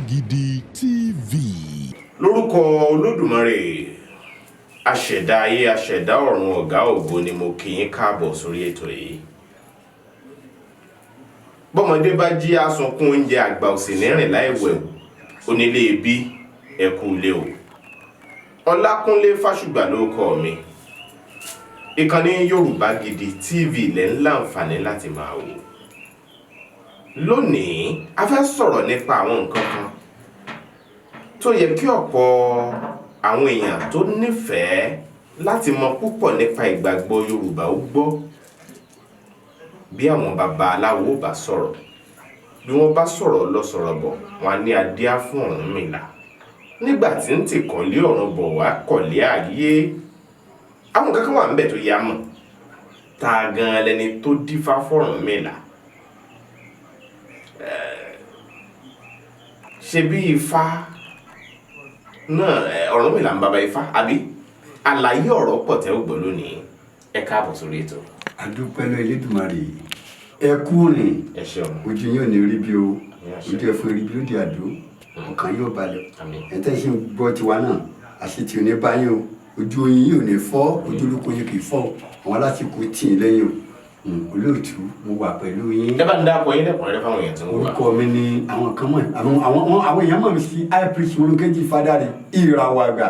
Gidi TV. Lórúkọ Olódùmarè, aṣẹ̀dá ayé, aṣẹ̀dá ọ̀run, ọ̀gá ògo ni mo kí yín káàbọ̀ sórí ètò yìí. Bọ́mọdé bá jí asunkún oúnjẹ, àgbà òsì nírìn láì wẹ̀wù. Onílé ibi, ẹ kú ilé o. Ọlákúnlé Fásùgbà ló kọ mi. Ìkànnì Yorùbá Gidi TV lẹ́ ń láǹfààní láti máa wò. Lónìí, a fẹ́ sọ̀rọ̀ nípa àwọn nǹkan kan tó yẹ kí ọ̀pọ̀ àwọn èèyàn tó nífẹ̀ẹ́ láti mọ púpọ̀ nípa ìgbàgbọ́ Yorùbá ó gbọ́. Bí àwọn baba aláwo bá sọ̀rọ̀, bí wọ́n bá sọ̀rọ̀ lọ sọ̀rọ̀ bọ̀, wọn á ní adíá fún Ọ̀rúnmìlà nígbà tí ń tì kọ́lé ọ̀run bọ̀ wá kọ̀lé ayé. Àwọn nǹkan kan wà níbẹ̀ tó yá mọ̀ tá a gan lẹni tó dífá f'Ọ̀rúnmìlà. Ṣe bí Ifá náà, Ọ̀rúnmìlà ń bàbá Ifá, àbí? Àlàyé ọ̀rọ̀ pọ̀ tẹ́ ó gbọ́ lónìí. Ẹ káàbọ̀ sórí ètò. Adúpẹ́ lọ Elédùmarè. Ẹ kú rìn. Ẹ ṣeun. Ojú yóò ní rí bí o. Àṣẹ. Ojú ẹ fún rí bí ó di àdó, ọkàn yóò balẹ̀. Àmín. Ẹ tẹ́ ṣe ń gbọ́ tiwa náà, àṣetì ò ní bá yín o. Ojú oyin yóò ní fọ́, ojú olóko yín kì í fọ́ o. Àwọn alásìkò tì í lẹ́yìn o. Olóòtú, mo wà pẹ̀lú yín. Ẹ bá ń dáko yín lẹ́kùnrẹ́rẹ́ fáwọn èèyàn tí ń wò wá. Orúkọ mi ni àwọn kan mọ̀, àwọn èèyàn mọ̀ mí sí high priest Mọ́lúkẹ́jì Fádàrẹ, ìràwọ̀ àgbà,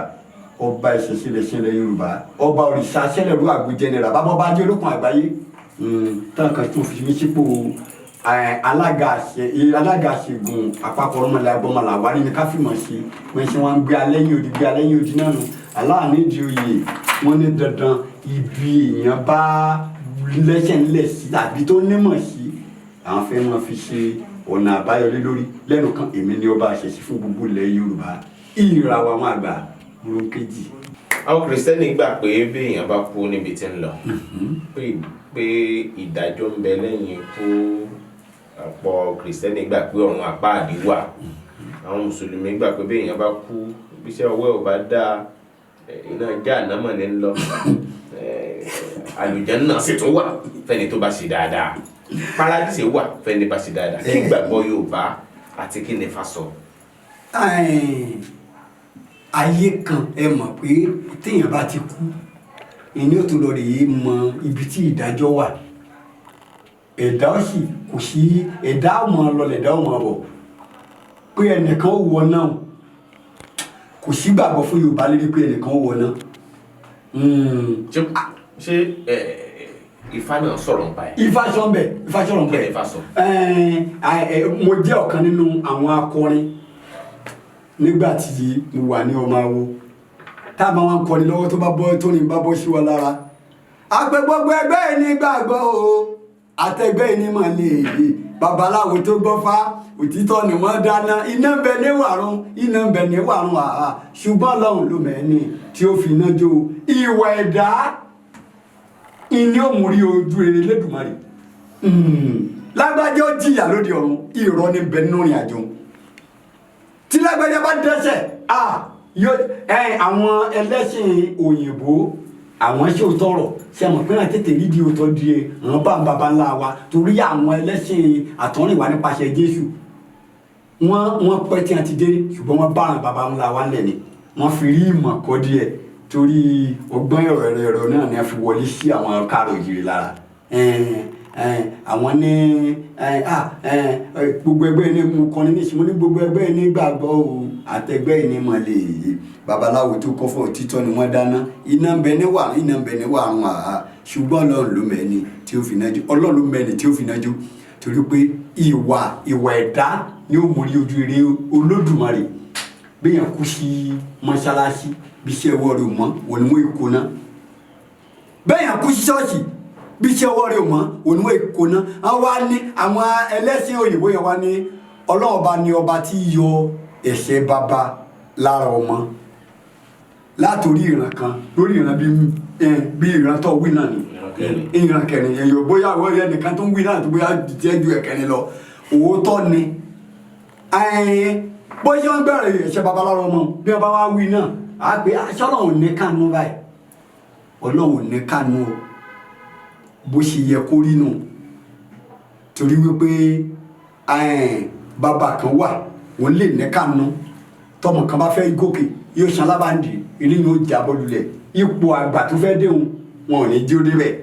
ọba ìṣẹ̀ṣẹlẹ̀ṣẹlẹ̀ Yorùbá, ọba òrìṣà ṣẹlẹ̀rú àgbéjẹnẹrà, bàbá ọba ajé olókun àgbáyé. Tán kan tó fi mí sípò alága àṣegun àpapọ̀ ọmọlẹ̀ agbọmọlà wárí ni ká fìmọ̀ sí wọ́n ṣe wọ́n ń gbé alẹ́yìn odi, gbé alẹ́yìn odi náà nù aláàánú ìdí oyè. Wọ́n ní dandan ibi èèyàn bá lẹ́sẹ̀ ńlẹ̀ sí àbí tó nímọ̀ sí, àwọn fẹ́ máa fi ṣe ọ̀nà àbáyọlé lórí lẹ́nu kan. Èmi ni ọba àṣẹṣe fún gbogbo ilẹ̀ Yorùbá, ìràwọ̀ àwọn àgbà, Mọ́lúkẹ́jì. Àwọn Kìrìsìtẹ́nì gbà pé bí èèyàn bá kú níbi tí ń lọ, pé ìdájọ́ ń bẹ lẹ́yìn ikú. Ọ̀pọ̀ Kìrìsìtẹ́nì gbà pé ọ̀run àpáàdì wà. Àwọn Mùsùlùmí gbà pé bí èèyàn bá kú, bí iṣẹ́ ọwọ́ ẹ̀ ò bá dáa, iná Jáànámọ̀ ní ń lọ. Àlùjánnà sì tún wà fẹ́ni tó bá ṣe dáadáa, paradíṣe wà fẹ́ni bá ṣe dáadáa. Kí ìgbàgbọ́ Yorùbá àti kí ni Ifá sọ? Ayé kan, ẹ mọ̀ pé téèyàn bá ti kú, ìní ò tún lọ rèé mọ ibi tí ìdájọ́ wà. Ẹ̀dá ó sì kò sí, ẹ̀dá ò mọ̀ lọlẹ̀, ẹ̀dá ò mọ̀ bọ̀, pé ẹnìkan ó wọ náà. Kò sí gbàgbọ́ fún Yorùbá lérí pé ẹnìkan ó wọ náà. Ṣé Ifá náà sọ̀rọ̀ nípa ẹ̀? Ifá sọ ń bẹ̀, Ifá sọ̀rọ̀ ń Kí bẹ̀. ni Ifá sọ? Mo jẹ́ ọ̀kan nínú àwọn akọrin nígbà tí mo wà ní ọmọ awo. Tá a bá wọn kọrin lọ́wọ́, tó bá bọ́, tó ní bá bọ́ sí wa lára, àpè gbogbo ẹgbẹ́ yìí ní gbàgbọ́ o, àtẹgbẹ́ yìí ní mọ̀ lè yè. Babaláwo tó gbọ́ fá òtítọ́ ni wọ́n dáná, iná ń bẹ ní wàrún, iná ń bẹ ní wàrún àhà, ṣùgbọ́n Ọlọ́run ló mẹ́ni tí ó fi iná jó. Ìwà ẹ̀dá ìní òmùrí ojú rere lẹ́dùnmarè. Lágbájá ó jìyà lóde ọ̀run, irọ́ ní bẹ nínú ìrìn àjò. Tí lágbájá bá dẹ́ṣẹ̀, yóò ẹ àwọn ẹlẹ́sìn òyìnbó, àwọn ṣe òótọ́ ọ̀rọ̀ ṣe mọ̀ pé náà tètè rídìí òótọ́ di àwọn bá ń baba ńlá wa, torí àwọn ẹlẹ́sìn àtọ́rìnwá nípasẹ̀ Jésù, wọ́n pẹ́ tí wọ́n ti dé, ṣùgbọ́n wọ́n bá àwọn baba ńlá wa ńlẹ̀ ni wọ́n fi rí ìmọ̀ kọ́ díẹ̀, torí ọgbọ́n ẹ̀rọ ẹ̀rọ náà ni wọ́n fi wọlé sí àwọn káàrọ̀ òjìrì lára. Àwọn ní gbogbo ẹgbẹ́ ní mo kọrin ní ìsinmi ní gbogbo ẹgbẹ́ ní gbàgbọ́ o, àtẹgbẹ́ ní mọ̀lẹ́ yìí. Babaláwo tó kọ́ fún òtítọ́ ni wọ́n dáná, iná ń bẹ ní wàrún, iná ń bẹ ní wàrún àhá, ṣùgbọ́n Ọlọ́run ló mẹ́ni tí ó fi nájú, Ọlọ́run ló mẹ́ni tí ó fi nájú, torí pé ìwà ẹ̀dá ni ó mórí ojú rere Olódùmarè. Béèyàn kú sí mọ́ṣáláṣí, bí iṣẹ́ ọwọ́ rẹ̀ ò mọ́, òní wọ́n èkó náà. Béèyàn kú sí ṣọ́ọ̀ṣì, bí iṣẹ́ ọwọ́ rẹ̀ ò mọ́, òní wọ́n èkó náà. Wọ́n wá ní àwọn ẹlẹ́sìn òyìnbó yẹn wá ní Ọlọ́run ọba ní ọba tí yọ ẹ̀ṣẹ̀ baba lára ọmọ látòrí ìran kan lórí ìran, bí ìran tó wí náà ni. Ìran kẹrin. Ìran kẹrin èèyàn, bóyá àwọn ẹnìkan tó ń wí náà tó bóyá jẹ́ ju ẹ̀kẹrin lọ, òótọ́ ni. Bóyá wọ́n bẹ̀rẹ̀ ẹ̀ṣẹ̀ babaláwo ọmọ, bí wọ́n bá wá wí náà, á pé aṣọ Ọlọ́run ní kánú báyìí, Ọlọ́run ní kánú o, bó ṣe yẹ kó rí nù, torí wípé bàbá kan wà. Òun lè ní kánú tọmọ kan bá fẹ́ gòkè, yóò san alábàndì, ilé yóò jábọ́ lulẹ̀. Ipò àgbà tó fẹ́ déhùn, wọn ò ní jí ó débẹ̀.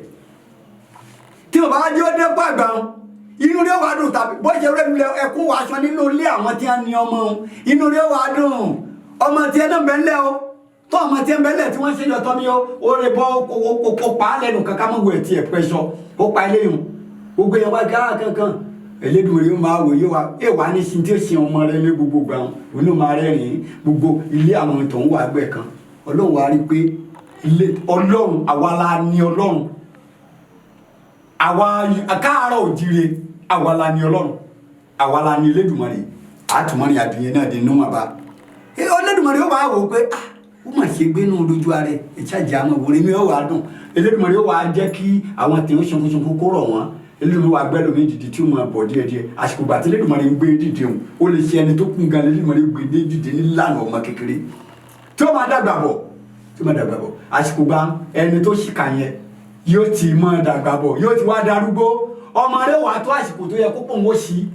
Tí o bá jẹ́ ó dépò àgbà wọn, inú rẹ̀ wàá dùn, tàbí bó ṣe rẹ̀ lulẹ̀, ẹkún wàá sọ nínú ilé àwọn tí wọ́n ní ọmọ wọn, inú rẹ̀ wàá dùn. Ọmọ tí ẹ náà bẹ́ẹ̀ lẹ́ o, tó ọmọ tí ẹ bẹ́ẹ̀ lẹ̀ tí wọ́n ṣe yọtọ́ mi o, ó rẹ bọ́ ó pa á lẹ́nu kankan mọ̀ wẹ̀ tí ẹ pẹ́ sọ ó pa eléyìí gbogbo yẹn wá gá kankan. Elédùmarè yóò máa wò, yóò wá ẹ wà ní sin tí ó sin ọmọ rẹ ní gbogbo gbà wọn, òun náà máa rẹ́rìn-ín. Gbogbo ilé àwọn tó ń wà gbẹ kan, Ọlọ́run wá rí pé ilé Ọlọ́run, àwa la ní Ọlọ́run, àwa káàárọ̀ òjìire, àwa la ní Ọlọ́run, àwa la ní Elédùmarè. Àtúmọ̀rin àdúyẹ náà di níwọ̀n bá Elédùmarè ó wàá wò ó pé ah, ó mà ṣe gbénú lójú ara ẹ̀ ìṣàjì àmọ́ ìwòrán mi ó wàá dùn. Elédùmarè ó wàá jẹ́ kí àwọn tí ń sunkúnsunkún kó rọ̀ wọ́n. Elédùmarè wàá gbẹ́ lómi dìde tí ó máa bọ̀ díẹ̀díẹ̀. Àsìkò gbà tí Elédùmarè ń gbé dìde òun, ó lè ṣe ẹni tó kún gan. Elédùmarè gbé dìde nílànà ọmọ kékeré tí ó máa dàgbà bọ̀, tí ó máa dàgbà bọ̀. Àsìkò gba ẹni tó ṣìkà yẹn yóò ti máa dàgbà bọ̀, yóò ti wá darúgbó. Ọmọ rẹ̀ wàá tó àsìkò tó yẹ kó pòun ó sí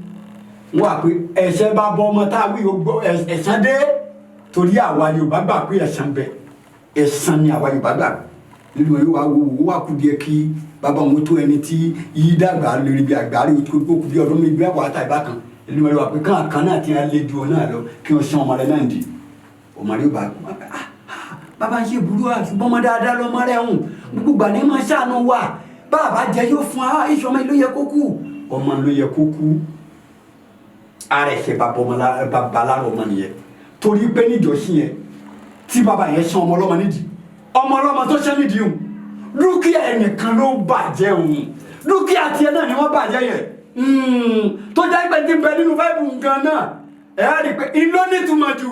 wọ́n wà pé ẹ̀ṣẹ̀ bá bọ́ ọmọ tá a wí ẹ̀san dé, torí àwa Yorùbá gbà pé ẹ̀san bẹ, ẹ̀san ni àwa Yorùbá gbà. Nínú yóò wá wo wo wá kú díẹ̀ kí bàbá òun tó ẹni tí yí dàgbà lórí bí àgbárí tó kú bí ọdún méjì mẹ́wàá tàbí bákan. Nínú yóò wá pé káà kan náà ti ń lé ju ọ náà lọ kí wọ́n san ọmọ rẹ náà dì. Ọmọ rẹ bá bàbá ń ṣe burú à, ṣùgbọ́n ọmọ dáadáa lọ́mọ rẹ̀ hùn gbogbo gbà ní máa ṣàánú wa. Bàbá jẹ yóò fún wa iṣu, ọmọ ló yẹ kó kú, ọmọ ló yẹ kó kú. Ara ẹ̀ṣẹ̀ bàbá ọmọ bàbá lára ọmọ nìyẹn, torí pé níjọ́sí yẹn tí bàbá yẹn san ọmọ ọlọ́mọ nídìí, ọmọ ọlọ́mọ tó ṣẹ́ nídìí hùn, dúkìá ẹnìkan ló bàjẹ́ òun, dúkìá tiẹ̀ náà ni wọ́n bàjẹ́ yẹn. Tó jẹ́ pé ti bẹ nínú báìbù nǹkan náà, ẹ̀ á rí i pé iná nítumọ̀ jù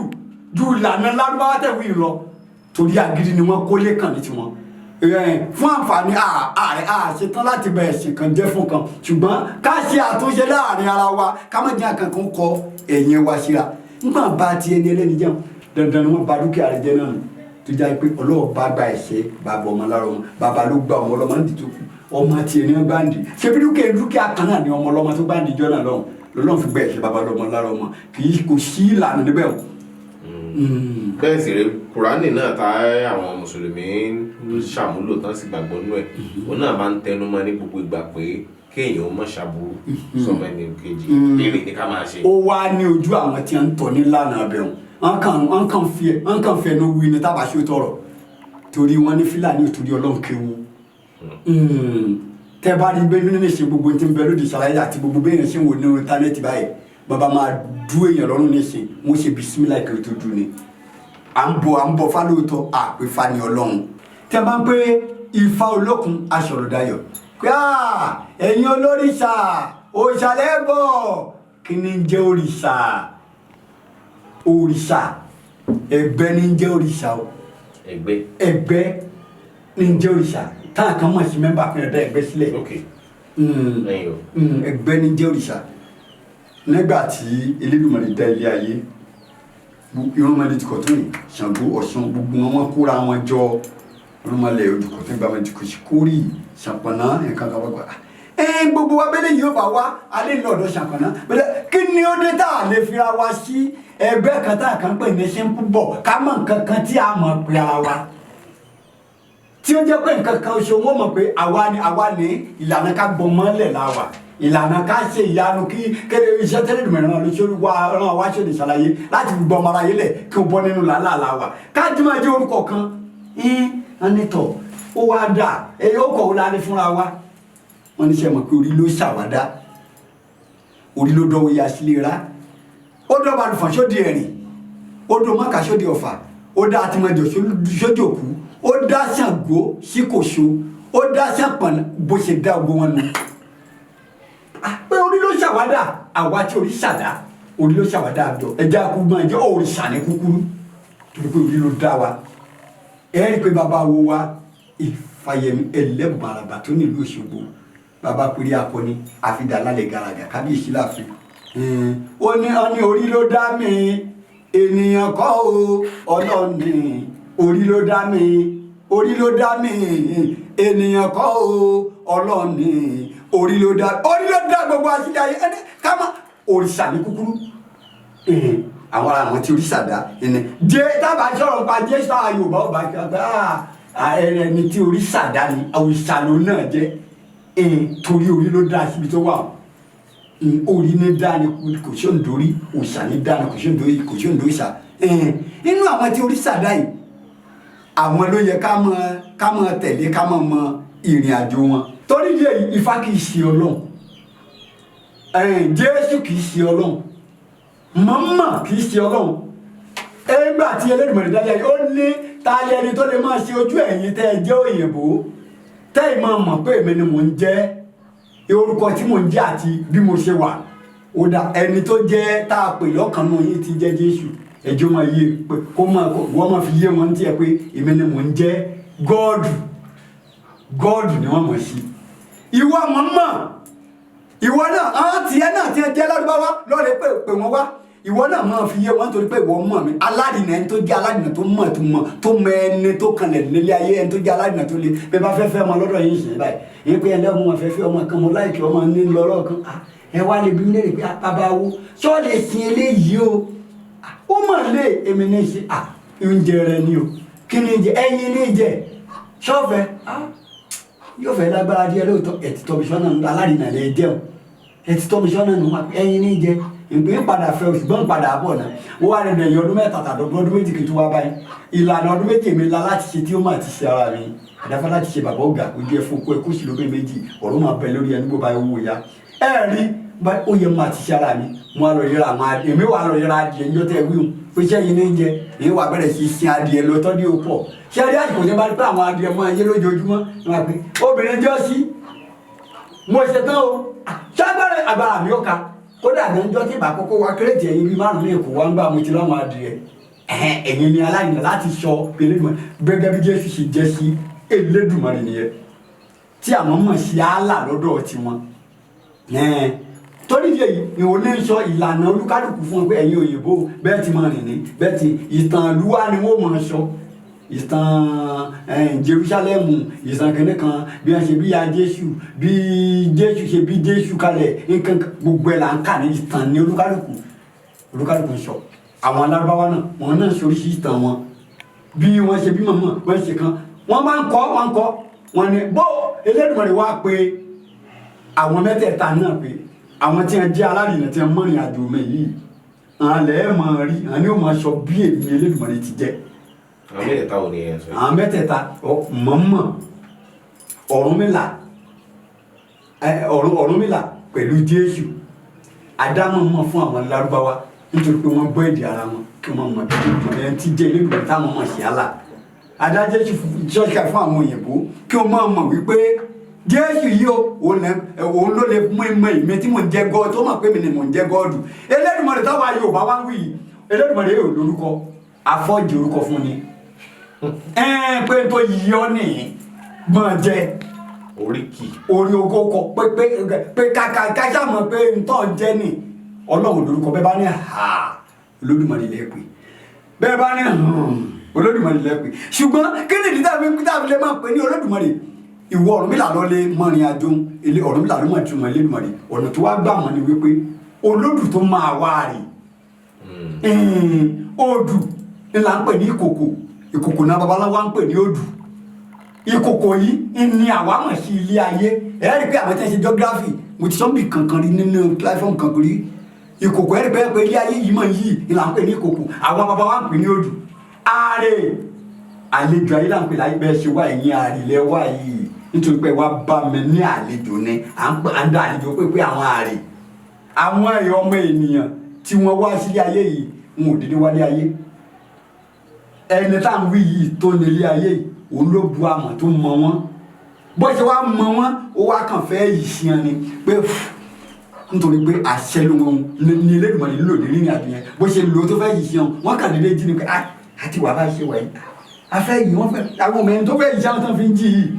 ju ìlànà lárúbáwá tẹ̀wé lọ, torí agídí ni wọ́n kólé kàn ní tiwọn fún àǹfààní ààrẹ àṣetán láti bẹ ẹ̀sìn kan jẹ́ fún kan, ṣùgbọ́n ká ṣe àtúnṣe láàrin ara wa, ká má jẹ́ àkànkàn kọ ẹ̀yìn wa síra. Nígbà bá ti ẹni ẹlẹ́ni jẹun, dandan ni wọ́n ba dúkìá rẹ̀ jẹ́ náà nù, tó jẹ́ pé Ọlọ́run bá gba ẹ̀ṣẹ̀ bàbá ọmọ lára ọmọ. Bàbá ló gba ọmọ ọlọ́mọ nídìí tó kù, ọmọ tiẹ̀ ní gbàǹdì ṣé bí dúkìá dúkìá kan náà ni ọmọ ọlọ́mọ tó gbàǹdì jọ náà lọ́hùn lọ́lọ́run fi gba ẹ̀ṣẹ̀ bàbá ọlọ́mọ lára ọmọ. Kì í kò sí ìlànà níbẹ̀ o. Bẹ́ẹ̀ sì rèé, Kùránì náà tá àwọn mùsùlùmí ń ṣàmúlò tán sì gbàgbọ́ nú ẹ̀, òun náà máa ń tẹnu mọ́ ní gbogbo ìgbà pé kéèyàn ó má ṣàbúrú sọmọ ẹni kejì, èrè ní ká máa ṣe. Ó wá ní ojú àwọn tí wọ́n ń tọ́ nílànà abẹ́hùn, wọ́n kàn fi ẹnu wí ni tábà ṣe tọrọ, torí wọ́n ní Fúlàní ò torí Ọlọ́run kéwu. Tẹ́ bá rí gbé nínú ìṣe gbogbo tí ń bẹ lóde ìṣàlàyé àti gbogbo bẹ́ẹ̀ ṣe ń wò nínú íńtánẹ́ẹ̀tì báyìí, bàbá máa dú èèyàn lọ́rùn níṣẹ́, wọ́n ṣe bisimilá kiri tó dùn ni. À ń bọ̀ fálóòtọ́ àpè fani Ọlọ́run. Tẹ́ bá ń pé Ifá olókun aṣọ̀rọ̀dayọ̀ pé ẹ̀yin olórìṣà òṣàlẹ̀ bọ̀, kí ni ń jẹ́ òrìṣà? Òrìṣà ẹgbẹ́ ní ń jẹ́ òrìṣà o. Ẹgbẹ́. Ẹgbẹ́ ní ń jẹ́ òrìṣà, táwọn kan mọ̀ sí mẹ́mbà pé ẹ̀dá ẹgbẹ́ sílẹ̀. Ẹ̀yin o. Ẹgbẹ́ ní jẹ́ òrìṣà. Nígbà tí Elédùmarè dá ilé ayé, irúnmọlẹ̀ ti kọ̀tún yìí, Ṣàngó, Ọ̀ṣun, gbogbo wọn, wọ́n kóra wọn jọ. Irúnmọlẹ̀ odùkọ̀tún gba wọn jùkọ̀ sí kórì Ṣàpọ̀nná nǹkan kan wọ́n gbà ẹ gbogbo wa bẹ́lẹ̀ yìí ó bá wá alẹ́ ní ọ̀dọ̀ Ṣàpọ̀nná bẹ́lẹ̀. Kí ni ó dé tá a lè fira wa sí ẹgbẹ́ kan tá a kàn pè ní simple bọ̀, ká mọ̀ nǹkan kan tí a mọ̀ pé ara wa, tí ó jẹ́ pé nǹkan kan ṣe wọ́n mọ̀ pé àwa ni, àwa ní ìlànà ká gbọ́ mọ́lẹ̀ la wà, ìlànà ká ṣe ìyanu kí kéde iṣẹ́ tẹ́lẹ̀ dùn mẹ́rin ló ṣe wá rán wá ṣe lè ṣàlàyé láti gbọ́ ọmọ aráyé lẹ̀ kí o bọ́ nínú làálàá la wà, ká jí máa jẹ́ orúkọ kan ẹn nítọ̀ ó wá dà èyí ó kọ̀ ó la ní fúnra wa. Wọ́n ní sẹ́ mọ̀ pé orí ló ṣàwádà, orí ló dọ́wọ́ ya sílé ra, ó dọ́ba àlùfọ̀n sóde ẹ̀rìn, ó dọ́ mọ́kà sóde ọ̀fà, ó dá àtìmọ́jọ sóde òkú, ó dá Ṣàngó sí kòso, ó dá Ṣàpọ̀n, bó ṣe dá ogun wọn nu. Pé orí ló ṣàwádà, àwa tí orí ṣàdá, orí ló ṣàwádà àjọ ẹjẹ akúgbọ́n ẹjẹ òrìṣà ní kúkúrú, torí pé orí ló dá wa. Ẹ rí i pé bàbá wo wa Ìfàyẹmí Ẹlẹ́bùn tó nílùú Òṣogbo, bàbá péré akọni àfidà lálẹ́ gàràgà kábíyèsí láàfin. Ó ní orí ló dá mi, ènìyàn kọ́ o, Ọlọ́ọ̀ni orí ló dá mi, orí ló dá mi, ènìyàn kọ́ o, Ọlọ́ọ̀ni orí ló dá, orí ló dá gbogbo àṣírí ayé ẹni ká má òrìṣà ní kúkúrú. Àwọn ará àwọn tí òrìṣà dá ẹni jẹ́ tábà sọ̀rọ̀ pa Jésù àwọn Yorùbá ọba ẹni tí òrìṣà dá ni òrìṣà ló náà jẹ́ torí orí ló dá síbi tó wà. Orí ní dá ni kò sí òǹdórí, òòṣà ní dá ni kò sí òǹdórí, kò sí òǹdóríṣà. Inú àwọn tí òrìṣà dá yìí, àwọn ló yẹ ká mọ tẹ̀lé, ká mọ mọ ìrìn àjò wọn. Torí díẹ̀ yìí, Ifá kì í ṣe Ọlọ́run, Jésù kì í ṣe Ọlọ́run, mọ́mọ́ kì í ṣe Ọlọ́run. Ẹgbà tí Ẹlẹ́dùmarè dájá yìí, ó ní ta lé ẹni tó lè máa ṣe ojú ẹ̀yin tẹ́ ẹ jẹ́ òyìnbó, tẹ́ ẹ máa mọ̀ pé èmi ni mò ń jẹ́, orúkọ tí mò ń jẹ́ àti bí mo ṣe wà. Ó dá ẹni tó jẹ́ tá a pè lọ́kàn náà yín ti jẹ́ Jésù, ẹjọ́ máa yé pé kó máa wọ́n máa fi yé wọn tí ẹ pé èmi ni mò ń jẹ́ gọ́ọ̀dù. Gọ́ọ̀dù ni wọ́n mọ̀ sí. Ìwọ mọ̀mọ́, ìwọ náà, àwọn tiẹ̀ náà tiẹ̀ jẹ́ lárúbáwá lọ́ọ̀rẹ́ pé pé wọ́n wá, ìwọ náà máa fi yé wọn torí pé ìwọ mọ̀ mí. Aládìnà, ẹni tó jẹ́ aládìnà tó mọ̀, tó mọ̀, tó mọ ẹni tó kanlẹ̀ nílé ayé, ẹni tó jẹ́ aládìnà tó le. Bẹ́ẹ̀ bá fẹ́ fẹ́ ọmọ lọ́dọ̀ yín ṣe báyìí, yín pé ẹlẹ́ ọmọ fẹ́ fẹ́ ọmọ kan, mo láìkí ọmọ ní lọ́rọ̀ kan. Ẹ wá lè bí mi lè pé bàbá wo ṣọ́ lè sin eléyìí o? Ó mọ̀ lé èmi ní ṣe oúnjẹ rẹ ni o. Kí ni jẹ? Ẹyin ní jẹ. Ṣọ́ọ̀fẹ́ yóò fẹ́ lágbára díẹ̀ lóòótọ́. Ẹ̀ ti tọ́ mi sọ́nà, aládìnà lè jẹun. Ẹ ti tọ́ mi sọ́nà nù, ẹyin ní jẹ. Ìpín padà fẹ́ o, ṣùgbọ́n padà bọ̀ náà. Ó wà nínú ẹ̀yìn ọdún 3 tàbí ọdún 2 kí n tó wá báyìí. Ìlànà ọdún 2 mi la láti ṣe tí ó máa ti ṣe ara mi àdáfà láti ṣe bàbá ọ̀gá ojú ẹ̀ fún okó ẹ̀ kó sì lóbi méjì ọ̀rọ̀ máa bẹ lórí ẹni bó bá wò ya ẹ rí ó yẹ máa ti ṣe ara mi. Mo wá lọ yẹra àwọn adìẹ, èmi wà lọ yẹra adìẹ níjọ́ tẹ́ wíwùn pé sẹ́yìn ní jẹ. Èyí wà bẹ̀rẹ̀ sí sin adìẹ lọ tọ́ ní o pọ̀. Ṣé rí àsìkò tí wọ́n bá rí pé àwọn adìẹ mọ́ ayé lójoojúmọ́ ni wọ́n á pè obìnrin jọ́ sí mo ṣe tán o. Ṣágbára agbára mi ò ka kódà ní ọjọ́ tí ìbá kọ́kọ́ wá kírètì ẹ̀yìn bíi 5 ní Èkó wá ń gbà mo ti láwọn adìẹ. Ẹ̀yin ni aláìní láti sọ Elédùmarè gẹ́gẹ́ bí Jésù ṣe jẹ́ sí Elédùmarè nìyẹn tí àwọn mọ̀ sí Àlà lọ́dọ̀ tiwọn. Torí díẹ̀ yìí ni òun ní sọ ìlànà olúkálùkù fún wọn pé ẹ̀yin òyìnbó bẹ́ẹ̀ ti máa rìn ní bẹ́ẹ̀ ti ìtàn ìlúwa ni wọ́n máa sọ, ìtàn Jerúsálẹ́mù, ìtàn kìnìún kan, bí wọ́n ṣe bí ya Jésù, bí Jésù ṣe bí Jésù kalẹ̀, nǹkan gbogbo ẹ̀ là ń kà ní ìtàn ní olúkálùkù ń sọ. Àwọn alárúbáwá náà, wọn náà sọ oríṣi ìtàn wọn, bí wọ́n ṣe bí mọ̀mọ́ wọ́n ṣe kan, wọ́n máa ń kọ́, wọ́n ń kọ́ wọn ni bó Elédùmarè wá pé àwọn mẹ́tẹ̀ẹ̀ta náà, pé àwọn tí wọ́n jẹ́ alárìnà tí wọ́n mọ̀rìn àjò mi yìí, àwọn lẹ́ẹ̀ máa rí, àwọn ni ó máa sọ bí èmi Elédùmarè ti jẹ́. Àwọn mẹ́tẹ̀ẹ̀ta ò ní ẹ̀ sọ yìí? Àwọn mẹ́tẹ̀ẹ̀ta, mọ̀mọ́, Ọ̀rúnmìlà, Ọ̀rúnmìlà pẹ̀lú Jésù. Adámọ̀mọ́ fún àwọn Lárúbáwá nítorí pé wọ́n gbọ́ èdè ara wọn kí wọ́n mọ̀ bí ẹni tí jẹ́ Elédùmarè táwọn mọ̀ sí Àlà. Adá Jésù ṣọ́ọ̀ṣì fún àwọn òyìnbó kí wọ́n máa mọ̀ wípé Jésù yìí o, òun ló lè mú ìmọ̀ ìmí tí mò ń jẹ́ God, tó mọ̀ pé mi ni mò ń jẹ́ God. Elédùmarè táwa Yorùbá wá ń wí yìí, Elédùmarè yóò lórúkọ, afọ́jì orúkọ fún ni pé tó yí ọ nìyí gbọ́n jẹ́. Oríkì. Orí ogó kọ pé pé pé kàkà kájà mọ̀ pé ntọ́ jẹ́ ní Ọlọ́run lórúkọ. Bẹ́ẹ̀ bá ní ha, Olódùmarè lẹ́ pé. Bẹ́ẹ̀ bá ní Olódùmarè lẹ́ pé. Ṣùgbọ́n kí ni ìdí tàbí lè máa pè ní Olódùmarè? Ìwọ Ọ̀rúnmìlà lọ lé mọ́rin àjò ilé Ọ̀rúnmìlà ló mọ̀ túmọ̀ Elédùmarè. Ọ̀nà tó wá gbà mọ́ ni wípé olódù tó máa wá rè odù ni là ń pè ní ìkòkò. Ìkòkò náà babaláwa ń pè ní odù. Ìkòkò yìí ni àwa mọ̀ sí ilé ayé. Ẹ rí i pé àwọn tí wọ́n ṣe geography, mo ti sọ́nbì kankan rí nínú platform kankan rí, ìkòkò. Ẹ rí i pé ilé ayé yìí mọ̀ yìí ni là ń pè ní ìkòkò, àwọn baba wa ń pè ní odù. Ààrẹ àlejò ayé là ń pè láyé. Bẹ́ẹ̀ ṣe wá ẹ̀yìn àrìlẹ̀ wá yìí nítorí pé wá bá mi ní àlejò ni à ń pè à ń dá àlejò pé àwọn àrè, àwọn ẹ̀yọ́ ọmọ ènìyàn tí wọ́n wá sílé ayé yìí, wọn ò dédé wálé ayé. Ẹni tá à ń wí yìí tó nílé ayé yìí, òun ló bu àmọ̀ tó mọ wọn. Bó ṣe wá mọ wọn, ó wá kàn fẹ́ yìí sí wọn ni pé nítorí pé àṣẹ ló wọn ní Elédùmarè nílò ní rírìn àjò yẹn. Bó ṣe lò ó tó fẹ́ yìí sí wọn, wọn kàn déédéé jí ni pé àti wàá bá ṣe wà yìí, afẹ́ yìí wọ́n fẹ́ àwọn ọmọ ẹni tó fẹ́ yìí sí àwọn tó fi ń jí yìí.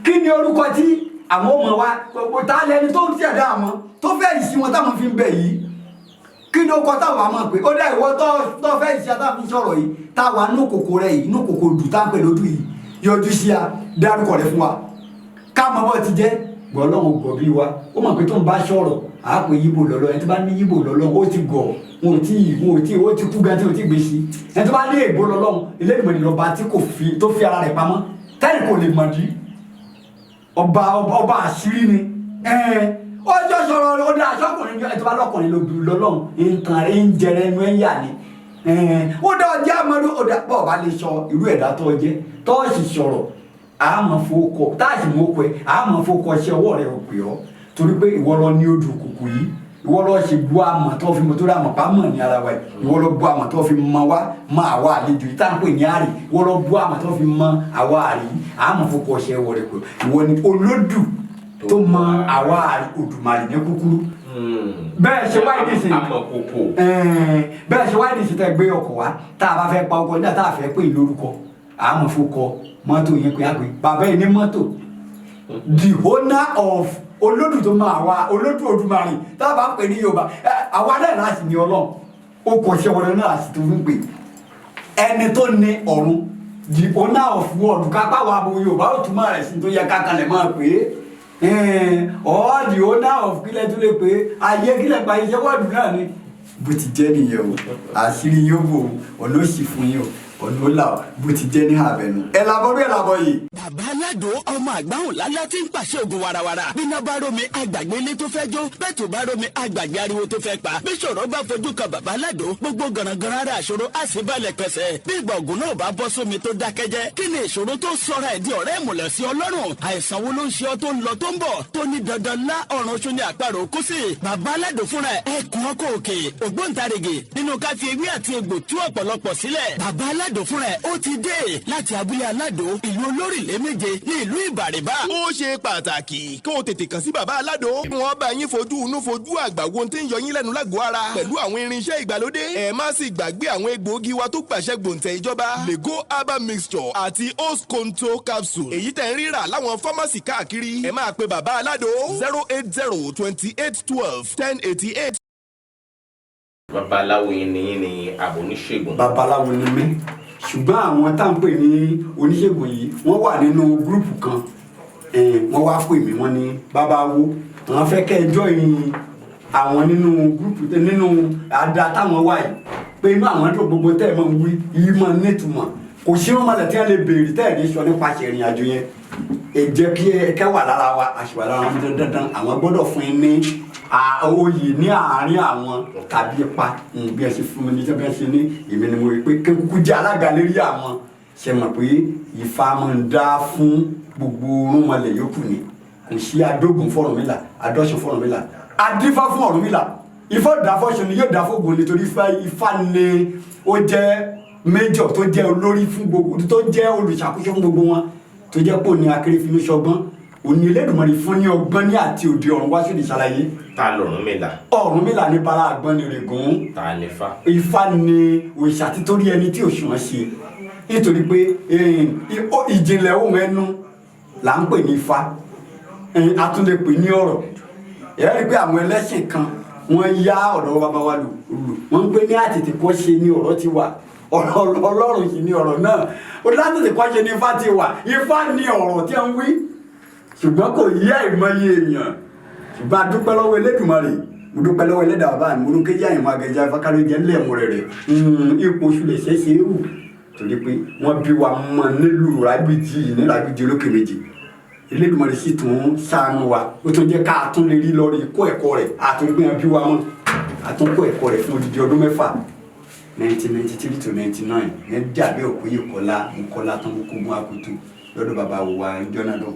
Kí ni orúkọ tí àwọn ọmọ wa gbogbo tá lẹni tó ń ṣẹ̀dá àwọn tó fẹ́ yìí sí wọn táwọn fi ń bẹ̀ yìí? Kí ni ó kọ táwọn àmọ́ pé ó dá ìwọ tó fẹ́ yìí sí àtàwọn fi sọ̀rọ̀ yìí, táwa nú kòkò rẹ yìí, nú kòkò dù tá ń pè lójú yìí, yọjú sí a, dárúkọ rẹ fún wa ká mọ bọ́ ti jẹ́. Gbọ́ Ọlọ́run gbọ́ bí wa ó mọ̀ pé tó ń bá sọ̀rọ̀. À pé yíbò lọ́lọ́. Ẹni tó bá ní yíbò lọ́lọ́, ó ti gọ̀, wọn ò tí wọn ò tí ó ti kú gan tí ò tí gbé sí. Ẹni tó bá ní ègbó lọ́lọ́, Elédùmarè lọ́ba tí kò fi tó fi ara rẹ̀ pamọ́ tẹ́lẹ̀, kò lè mọ̀ dí ọba ọba àṣírí ni. Ọjọ́ sọ̀rọ̀ ó dá aṣọ́kùnrin ní. Ẹni tó bá lọ́kùnrin lóbi lọ́lọ́run, nǹkan rẹ̀ ń jẹrẹ ẹnu ẹ̀ ń yà ni. Ó dá ọjọ́ àmọ́dún, ó dá bọ́ọ̀ bá lè sọ irú ẹ̀dá tó jẹ́ tó sì sọ̀rọ̀, àmọ́ fowókọ tá a sì mú ọkọ ẹ, àmọ́ fowókọ ṣe ọwọ́ rẹ ò pè ọ́, torí pé ìwọ lọ ní odò kùkù yìí, ìwọ lọ ṣe bu àmọ̀ tó fi mọ̀, tó rà mọ̀ pa mọ̀ ní ara wa yìí. Ìwọ lọ bu àmọ̀ tó fi mọ̀ wá mọ̀ àwa àlejò yìí tá à ń pè ní àrè. Ìwọ lọ bu àmọ̀ tó fi mọ̀ àwa àrè yìí, àmọ́ fowókọ ṣe ọwọ́ rẹ pè ọ́. Ìwọ ni olódù tó mọ àwa àrè, Òdùmarè ní kúkúrú. Bẹ́ẹ̀ ṣe wáyé nísìnyí. Amọ̀kòkò. Bẹ́ẹ̀ ṣe wáyé nísìnyí, tẹ́ gbé ọkọ̀ wá, tá a bá fẹ́ pa ọkọ̀ nígbà tá a fẹ́ pè é lórúkọ, àmọ́ fọkọ mọ́tò yẹn pé àpè bàbá yìí ní mọ́tò, the owner of olódù tó máa wá olódù Òdùmarè tá a bá pè ní Yorùbá. Àwa náà láti ní Ọlọ́run, ó kò ṣe wọlé náà láti tó ń pè ẹni tó ní ọ̀run, the owner of world. Kápá wa bo Yorùbá ó túmọ̀ rẹ̀ sí tó yẹ kákanlẹ̀ máa pè é ọ́, the owner of kílẹ̀ tó lè pè é ayé kílẹ̀ pa iṣẹ́ wọ́ọ̀dù náà ni. Bó ti jẹ́ nìyẹn o, àṣírí yóò bò ó, ọ̀nà ó sì fún yín o, ọ̀nà ó là ó. Bó ti jẹ́ ní àbẹ̀nú. Ẹ̀ làbọ̀ bí ẹ̀ làbọ̀ yìí. Bàbá Aládò, ọmọ àgbáhùn lálá tí ń pàṣẹ ògùn warawara. Bíná bá rómi, àgbàgbé ilé tó fẹ́ jó. Bẹ́ẹ̀ tó bá rómi, àgbàgbé ariwo tó fẹ́ pa. Bí ṣòro bá fojú kan bàbá Aládò, gbogbo gànàgànà ara àṣòro á sì balẹ̀ pẹ̀sẹ̀. Bí ìgbà ògùn náà bá bọ́ sómi tó dákẹ́jẹ́, kí ni ìṣòro tó sọra ẹ̀ di ọ̀rẹ́ ìmùlẹ̀ sí Ọlọ́run? Àìsàn wo ló ń ṣe ọ́ tó ń lọ tó ń bọ̀, tó ní dandan lá ọ̀run oṣù ní àparò kú sí? Bàbá Aládò fúnra ẹ̀ ẹkùn ọkọ̀ òkè, ògbóǹtarìgì nínú ká fi ewé àti egbò tú ọ̀pọ̀lọpọ̀ sílẹ̀. Bàbá Aládò fúnra ẹ̀ ó ti dé láti abúlé Aládò, ìlú olórílẹ̀ méje ní ìlú Ìbàrìbà. Ó ṣe pàtàkì kó o tètè kàn sí bàbá Aládò. Wọ́n bá yín fojú inú fojú àgbà wo tí ń yọ yín lẹ́nu lágọ̀ọ́ ara pẹ̀lú àwọn irinṣẹ́ ìgbàlódé. Ẹ má sì gbàgbé àwọn egbòogi wa tó gbàṣẹ gbòǹtẹ̀ ìjọba, Lego herbal mixture àti Osconto capsule, èyí tẹ̀ ń rírà láwọn pharmacy káàkiri. Ẹ máa pe bàbá Aládò 08028121088. Babaláwo yín ni yín ni àbò oníṣègùn? Babaláwo ni mí, ṣùgbọ́n àwọn tá à ń pè ní oníṣègùn yìí, wọ́n wà nínú group kan. Wọ́n wá pè mí, wọ́n ní babawo, àwọn fẹ́ kẹ́ ẹ join àwọn nínú group, nínú àdá táwọn wà yìí, pé inú àwọn tó gbogbo tẹ́ ẹ̀ máa ń wí yìí máa ń nítumọ̀. Kò sí wọn mọ̀lẹ́ tí wọ́n lè béèrè tẹ́ ẹ̀ ní sọ nípasẹ̀ ìrìn àjò yẹn. Ẹ jẹ́ kí ẹ kẹ́ wà lára wa, àṣìwà lára wọn dandan. Àwọn gbọ́dọ̀ fún yín ní oyè ní àárín àwọn tàbí ipa. Bí ẹ ṣe fún mi ní bí ẹ ṣe ní èmi ni mo rí pé kí n kúkú jẹ́ alága lérí àwọn. Ṣe mọ̀ pé Ifá máa ń dá fún gbogbo irúnmọlẹ̀ yòókù ni. Kò sí adógun f'Ọ̀rúnmìlà, adọ́sùn f'Ọ̀rúnmìlà, adífá fún Ọ̀rúnmìlà. Ifá dá fọ́ṣun ni yóò dá fógun, nítorí Ifá ni ó jẹ́ major, tó jẹ́ olórí fún gbogbo, tó jẹ́ olùṣàkóso fún gbogbo wọn, tó jẹ́ pò ní akérèfínú ṣọgbọ́n, òní Elédùmarè fún ní ọgbọ́n ní àti òde ọ̀run wá sí ìṣàlàyé. Ta l'Ọ̀rúnmìlà? Ọ̀rúnmìlà ní bara àgbọn ní règùn. Ta ni Ifá? Ifá ni òrìṣà títorí ẹni tí òṣùwọ̀n ṣe, nítorí pé ìjìnlẹ̀ ohun ẹnu là ń pè ní Ifá. A tún lè pè ní ọ̀rọ̀. Ẹ rí i pé àwọn ẹlẹ́sìn kan, wọ́n yá ọ̀rọ̀ bàbá wa lò lò. Wọ́n ń pè ní àtètèkọ́ṣe ní ọ̀rọ̀ ti wà, ọ̀rọ̀ Ọlọ́run sì ní ọ̀rọ̀ náà. Ó látètèkọ́ṣe ní Ifá ti wà. Ifá ní ọ̀rọ̀ tí ń wí, ṣùgbọ́n kò yí àìmọye èèyàn. Ṣùgbọ́n a dúpẹ́ lọ́wọ́ Elédùmarè, mo dúpẹ́ lọ́wọ́ ẹlẹ́dàá bàbá mi, mo ní kéjì àyìnbó agẹjẹ afákálẹ̀ jẹ́ ńlẹ̀ mú rẹ̀ rẹ̀ ipò oṣù lè ṣe é ṣe é wù, torí pé wọ́n bí wa mọ́ nílùú Rágbìjì yìí, ní Rágbìjì olókè méjì. Elédùmarè sì tún ṣàánú wa, ó tún jẹ́ ká tún lè rí lórí kó ẹ̀kọ́ rẹ̀ àtúngbé bí wa mọ́ àtúnkó ẹ̀kọ́ rẹ̀ fún odidi ọdún 6, 1993 to 99, ní dàbí òkú yìí kọ́lá mo kọ́lá tán, mo kógun akutu lọ́dọ̀ bàbá wa jọ́nà lọ.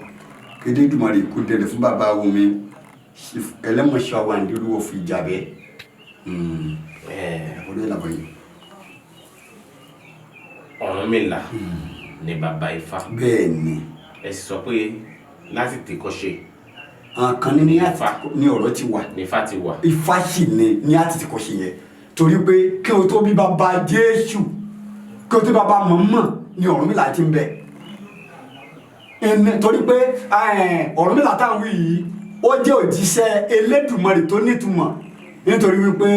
Kéde Èdùmàrè kó dẹrẹ fún bàbá wo mi, Ẹlẹ́mọ̀ṣọ́ wa ndúró fi jàbẹ́ ọdún ìlàbọ̀ yìí. Ọ̀rúnmìlà ni bàbá Ifá? Bẹ́ẹ̀ ni. Ẹ sì sọ pé láti tèkọ́ṣe Àwọn kan ní ní ọ̀rọ̀ ti wà. Ní Ifá ti wà. Ifá sì ni ní àtètèkọ́ṣe yẹn, torí pé kí o tó bí bàbá Jésù, kí o tó bí bàbá mọ̀mọ́ ni Ọ̀rúnmìlà ti ń bẹ. Torí pé Ọ̀rúnmìlà táwọn wí yìí, ó jẹ́ òjíṣẹ́ Elédùmarè tó nítumọ̀, nítorí wípé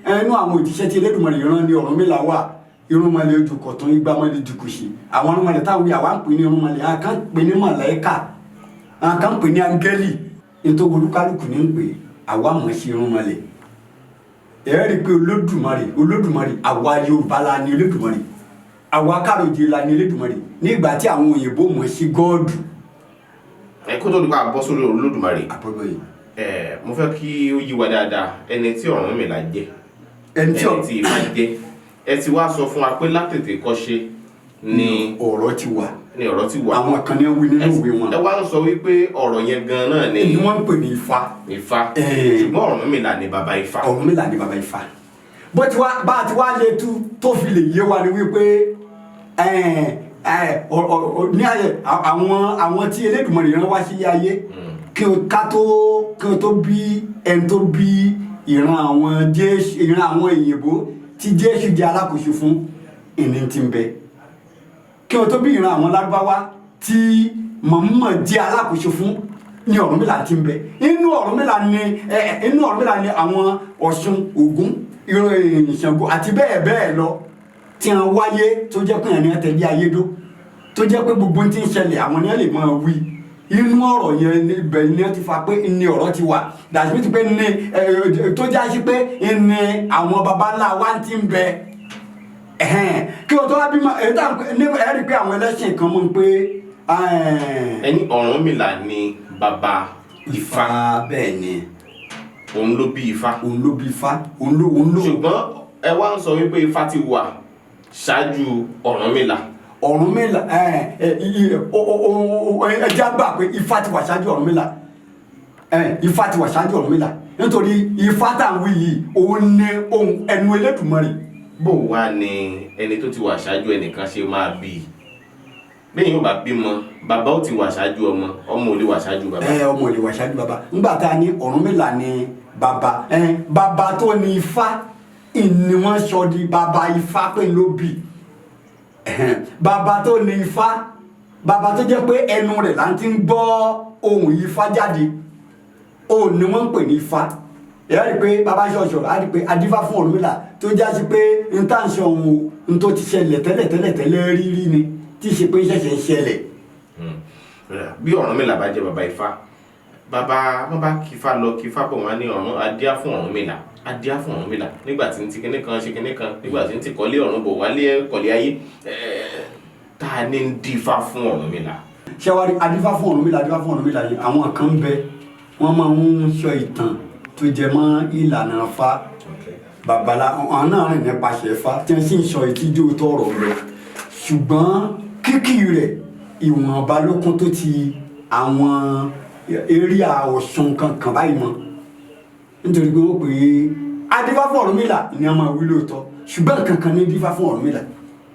ẹnu àwọn òjíṣẹ́ tí Elédùmarè rán ní Ọ̀rúnmìlà wà. Irúnmọlẹ̀ ojú kọ̀tún, igbámọlẹ̀ jùkùsì. Àwọn irúnmọlẹ̀ táwọn wí, àwa ń pè ní irúnmọlẹ̀, àwọn kan ń pè ní màláíkà, àwọn kan ń pè ní áńgẹ́lì, nítorí olúkálùkù ní ń pè é. Àwa mọ̀ sí irúnmọlẹ̀. Ẹ rí i pé Olódùmarè, Olódùmarè, àwa Yorùbá la ní Olódùmarè, àwa Káròjì la ní Olódùmarè, nígbà tí àwọn òyìnbó mọ̀ sí God. Ẹ kó tó di pa bọ́ sórí Olódùmarè, Àbọ̀bọ̀ yìí. Ẹ mo fẹ́ kí ó yí wa dáadáa ẹni tí Ọ̀rúnmìlà jẹ́, ẹni tí ẹni tí Ifá jẹ́. Ẹ ti wá sọ fún wa pé látètè kọ́ṣe ni ọ̀rọ̀ ti wà. Ni ọ̀rọ̀ ti wà. Àwọn kan ní wí nínú ìwé wọn. Ẹ wá ń sọ wípé ọ̀rọ̀ yẹn gan náà ni ni wọ́n ń pè ní Ifá. Ifá. Eh. Ṣùgbọ́n Ọ̀rúnmìlà ni bàbá Ifá. Ọ̀rúnmìlà ni bàbá Ifá. Bó ti wá bá a ti wá lè tú tó fi lè yé wa ni wípé ní ayé àwọn tí Elédùmarè rán wá sí ayé, kí o ká tó kí o tó bí ẹni tó bí ìran àwọn Jésù, ìran àwọn òyìnbó tí Jésù jẹ́ alákòóso fún ìní ti ń bẹ, kí o tó bí ìran àwọn Lárúbáwá tí mọ̀mọ́ jẹ́ alákòóso fún ní Ọ̀rúnmìlà ti ń bẹ. Inú Ọ̀rúnmìlà ni àwọn Ọ̀ṣun, Ògún, ìran Ṣàngó àti bẹ́ẹ̀ bẹ́ẹ̀ lọ tí wọ́n wáyé, tó jẹ́ pé ẹni tẹ̀lé ayé dó, tó jẹ́ pé gbogbo ohun tí ń ṣẹlẹ̀, àwọn ni wọ́n lè máa wí inú ọ̀rọ̀ yẹn. Ibẹ̀ ni wọ́n ti fa pé ní ọ̀rọ̀ ti wà dàbí ti pé ní tó já sí pé ní àwọn baba ńlá wa ti ń bẹ. Ẹ̀hẹ́n, kí o tó wá bímọ èyí tá à ń pè ní ẹ rí i pé àwọn ẹlẹ́sìn kan mọ̀ ń pé Ẹni Ọ̀rúnmìlà ni bàbá Ifá? Bẹ́ẹ̀ ni. Òun ló bí Ifá? Òun ló bí Ifá, òun ló. Ṣùgbọ́n ẹ wá ń sọ wípé Ifá ti wà ṣáájú Ọ̀rúnmìlà. Ọ̀rúnmìlà ẹ ẹ o o ẹ já gbà pé Ifá ti wà ṣáájú Ọ̀rúnmìlà. Ifá ti wà ṣáájú Ọ̀rúnmìlà nítorí Ifá tá à ń wí yìí, òun ní ohun ẹnu Elédùmarè. Bó wá ni ẹni tó ti wà ṣáájú ẹnìkan ṣe máa bí i? Bẹ́ẹ̀ yóò bá bímọ, bàbá ó ti wà ṣáájú ọmọ, ọmọ ò lè wà ṣáájú bàbá. Ẹ ọmọ ò lè wà ṣáájú bàbá. Ńgbà tá a ní Ọ̀rúnmìlà ni bàbá, bàbá tó ní Ifá ni wọ́n sọ di bàbá Ifá pé ló bí. Bàbá tó ní Ifá, bàbá tó jẹ́ pé ẹnu rẹ̀ là ń ti ń gbọ́ ohùn Ifá jáde, òun ni wọ́n ń pè ní Ifá. Ẹ rí i pé bàbá ṣọ̀ṣọ̀ á rí i pé adífá fún Ọ̀rúnmìlà, tó já sí pé n tá n sọ òun o, n tó ti ṣẹlẹ̀ tẹ́lẹ̀ tẹ́lẹ̀ tẹ́lẹ̀ rí rí ni, tí í ṣe pé ṣẹ̀ṣẹ̀ ń ṣẹlẹ̀. Bí Ọ̀rúnmìlà bá jẹ́ bàbá Ifá, bàbá wọn bá kífá lọ kífá bọ̀, wọn á ní ọ̀run adíá fún Ọ̀rúnmìlà, adíá fún Ọ̀rúnmìlà nígbà tí ń ti kinní kan ṣe kinní kan, nígbà tí ń ti kọ́lé ọ̀run bọ̀ wálé kọ́lé ayé. Tá a ní ń dífá fún Ọ̀rúnmìlà? Ṣẹwárí adífá fún Ọ̀rúnmìlà, adífá fún Ọ̀rúnmìlà yìí, àwọn kan ń bẹ, wọ́n máa ń sọ ìtàn tó jẹ mọ́ ìlànà Ifá. Babalá àwọn náà rìn nípasẹ̀ Ifá tí wọ́n sì ń sọ ìtìjú tọrọ lọ, ṣùgbọ́n kíkì rẹ̀ ìwọ̀nba lókun tó ti àwọn eréà Ọ̀ṣun kankan báyìí mọ́, nítorí pé wọ́n pè é adífá fún Ọ̀rúnmìlà ni wọ́n máa wí lóòótọ́, ṣùgbọ́n kankan ní dífá fún Ọ̀rúnmìlà.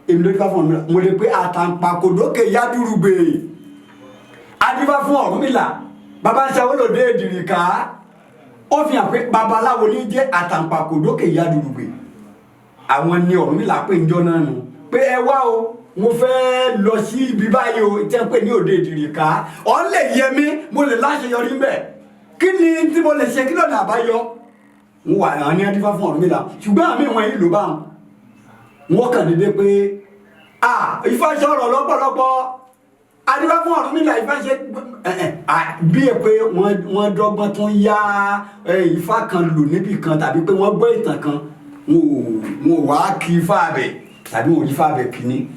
Èmi ló dífá fún Ọ̀rúnmìlà. Mo lè pé àtàǹpàkò lókè yádùrúgbè, adífá fún Ọ̀rúnmìlà, bàbá ń ṣàwọ́ lòdì èdìrìkà. Ó fi hàn pé babaláwo ní jẹ́ àtàǹpàkò lókè yádùrúgbè. Àwọn ni Ọ̀rúnmìlà pé ń jọ náà nù pé ẹ wá o, mo fẹ́ lọ sí ibi báyìí o, tí wọ́n pè ní òde ìdìrìkà. Ọ̀ lè yẹ mí, mo lè láṣeyọrí mbẹ̀. Kí ni tí mo lè ṣe? Kí lọ́nà àbáyọ? Ń wà àwọn ní adífá fún Ọ̀rúnmìlà, ṣùgbọ́n àmì wọn yìí ló bá wọn. Wọn kàn dédé pé a Ifá sọ̀rọ̀ lọ́pọ̀lọpọ̀, adífá fún Ọ̀rúnmìlà, Ifá ṣe bí ẹ pé wọ́n dọ́gbọ́n tún yá Ifá kan lò níbì kan, tàbí pé wọ́n gbọ́ ìtàn kan, wọn ò wá kí Ifá abẹ tàbí wọn ò rí Ifá abẹ kìíní.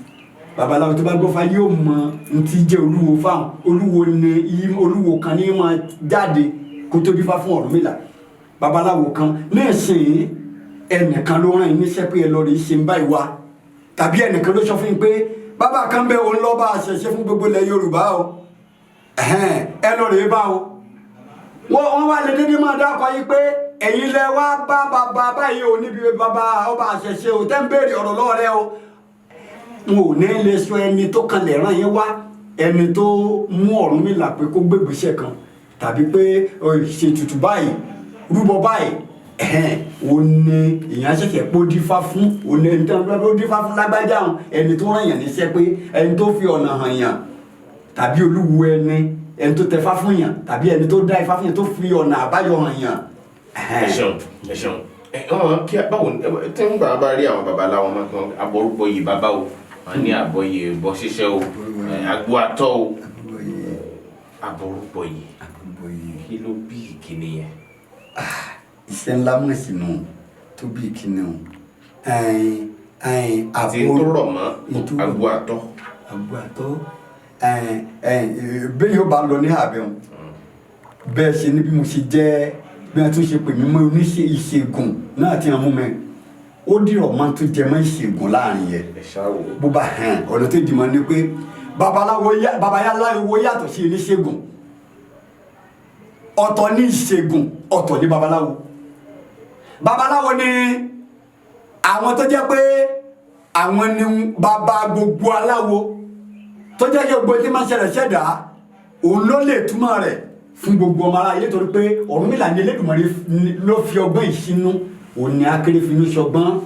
Babaláwo tó bá gbọ́ fa yóò mọ ntí jẹ́ olúwo fáwọn. Olúwo ni olúwo kan ní máa jáde kó tó dífá fún Ọ̀rúnmìlà. Babaláwo kan ní ìsìn, ẹnìkan ló rán yín níṣẹ́ pé ẹ lọ rí ṣe ń báyìí wá, tàbí ẹnìkan ló sọ fún yín pé bàbá kan bẹ, òun lọ́ba àṣẹṣe fún gbogbo ilẹ̀ Yorùbá o, ẹ lọ rèé bá o. Wọ́n wá lè dédé máa dákọ̀ yín pé ẹ̀yin lẹ wá bá bàbá báyìí o, níbi bàbá ọba àṣẹṣe o, tẹ́ ń béèrè ọ̀rọ̀ lọ́wọ́ rẹ o. N ò ní lè sọ ẹni tó kanlẹ̀ ràn yín wá, ẹni tó mú Ọ̀rúnmìlà pé kó gbégbèsè kan tàbí pé ṣètùtù báyìí, rúbọ báyìí, ó ní ìyẹn ṣẹ̀ṣẹ̀ pé ó dífá fún òní ẹni tó ń ó dífá fún lágbájá òun, ẹni tó ràn yàn níṣẹ́, pé ẹni tó fi ọ̀nà hàn yàn, tàbí olúwo ẹni, ẹni tó tẹfá fún yàn, tàbí ẹni tó dá ifá fún yàn, tó fi ọ̀nà àbáyọ hàn yàn. Ẹ ṣeun, ẹ ṣeun. Ẹ wọn kí báwo tí ń gbà bá rí àwọn babaláwo máa kí wọn abọ́rúbọ yìí bàbá o, wọn ní àbọ̀yè bọ́ ṣiṣẹ́ o, àgbo àtọ́ o, abọ́rúbọ yìí, kí ló bí ìkíni yẹn? Iṣẹ́ ńlá mọ̀ sínú tó bí kíni o. Ẹ̀ẹ́n, ẹ̀ẹ́n, Àti tó rọ̀ mọ́ agbo àtọ̀. Agbo àtọ̀. Ẹ̀ẹ́n, ẹ̀ẹ́n, bẹ́ẹ̀ yóò bá lọ ní àbẹ̀wọ̀n bẹ́ẹ̀ ṣe ní bí mo ṣe jẹ́ bí wọ́n tún ṣe pè mí mọ́ oníṣe ìṣègùn náà tí wọ́n mú mi, ó dìrọ̀ máa tún jẹ mọ́ ìṣègùn láàrin yẹn. Ẹ ṣáà wò ó. Bó bá hàn ọ̀nà tó dì mọ́ ni pé babaláwo babaláwo yàtọ̀ sí oníṣègùn. Ọ̀tọ̀ ní ìṣègùn, ọ̀tọ̀ ní babaláwo. Babaláwo ni àwọn tó jẹ́ pé àwọn ni baba gbogbo aláwo, tó jẹ́ pé gbogbo tí máa ń ṣẹlẹ̀ ṣẹ̀dá òun ló lè túmọ̀ rẹ̀ fún gbogbo ọmọ aráyé, torí pé Ọ̀rúnmìlà ní Elédùmarè ló fi ọgbọ́n ìṣínú, òun ni akérèfínú ṣọgbọ́n.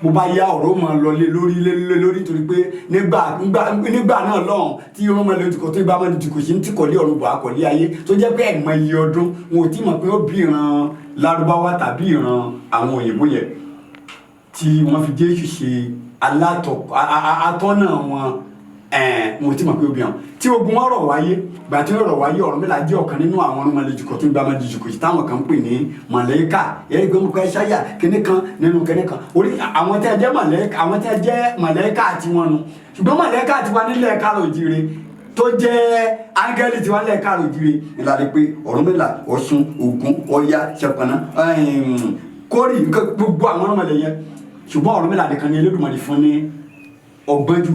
Bó bá yá, ọ̀rọ̀ máa lọ lé lórí lé lé lórí, torí pé nígbà nígbà nígbà náà lọ́hùn tí irun máa lè tìkọ̀ tó ibà máa lè tìkọ̀ sí ní tìkọ̀ lé ọ̀run bọ̀ akọ̀lé ayé, tó jẹ́ pé ẹ̀mọ iye ọdún wọn ò tí mọ̀ pé ó bí ìran Lárúbáwá tàbí ìran àwọn òyìnbó yẹn tí wọ́n fi Jésù ṣe atọ́nà wọn. Wọn ò tí mọ̀ pé ó bí wọn tí ogun ọ̀rọ̀ wáyé. Gbà tí ọ̀rọ̀ wáyé, Ọ̀rúnmìlà jẹ́ ọ̀kan nínú àwọn ọ̀rúnmọ̀lẹ́jùkọ̀ tó ń gba ọmọlẹ́jùkọ̀ yìí táwọn kan ń pè ní mọ̀lẹ́kà. Ẹ̀rí pé mo kọ́ ẹ ṣáyà kíní kan nínú kíní kan orí àwọn tẹ́ ẹ jẹ́ mọ̀lẹ́kà, àwọn tẹ́ ẹ jẹ́ mọ̀lẹ́kà àti wọn nu. Ṣùgbọ́n mọ̀lẹ́kà tiwa nílẹ̀ káàrọ̀ òjìire tó jẹ́ áńgẹ́lì tiwa nílẹ̀ káàrọ̀ òjìire ìlànà pé Ọ̀rúnmìlà, Ọ̀ṣun, Ògún, Ọya, Ṣẹ̀pọ̀nà, kórì, nǹkan gbogbo àwọn ọ̀rúnmọ̀lẹ́ yẹn. Ṣùgbọ́n Ọ̀rúnmìlà nìkan ni Elédùmarè fún ní ọgbọ́n jù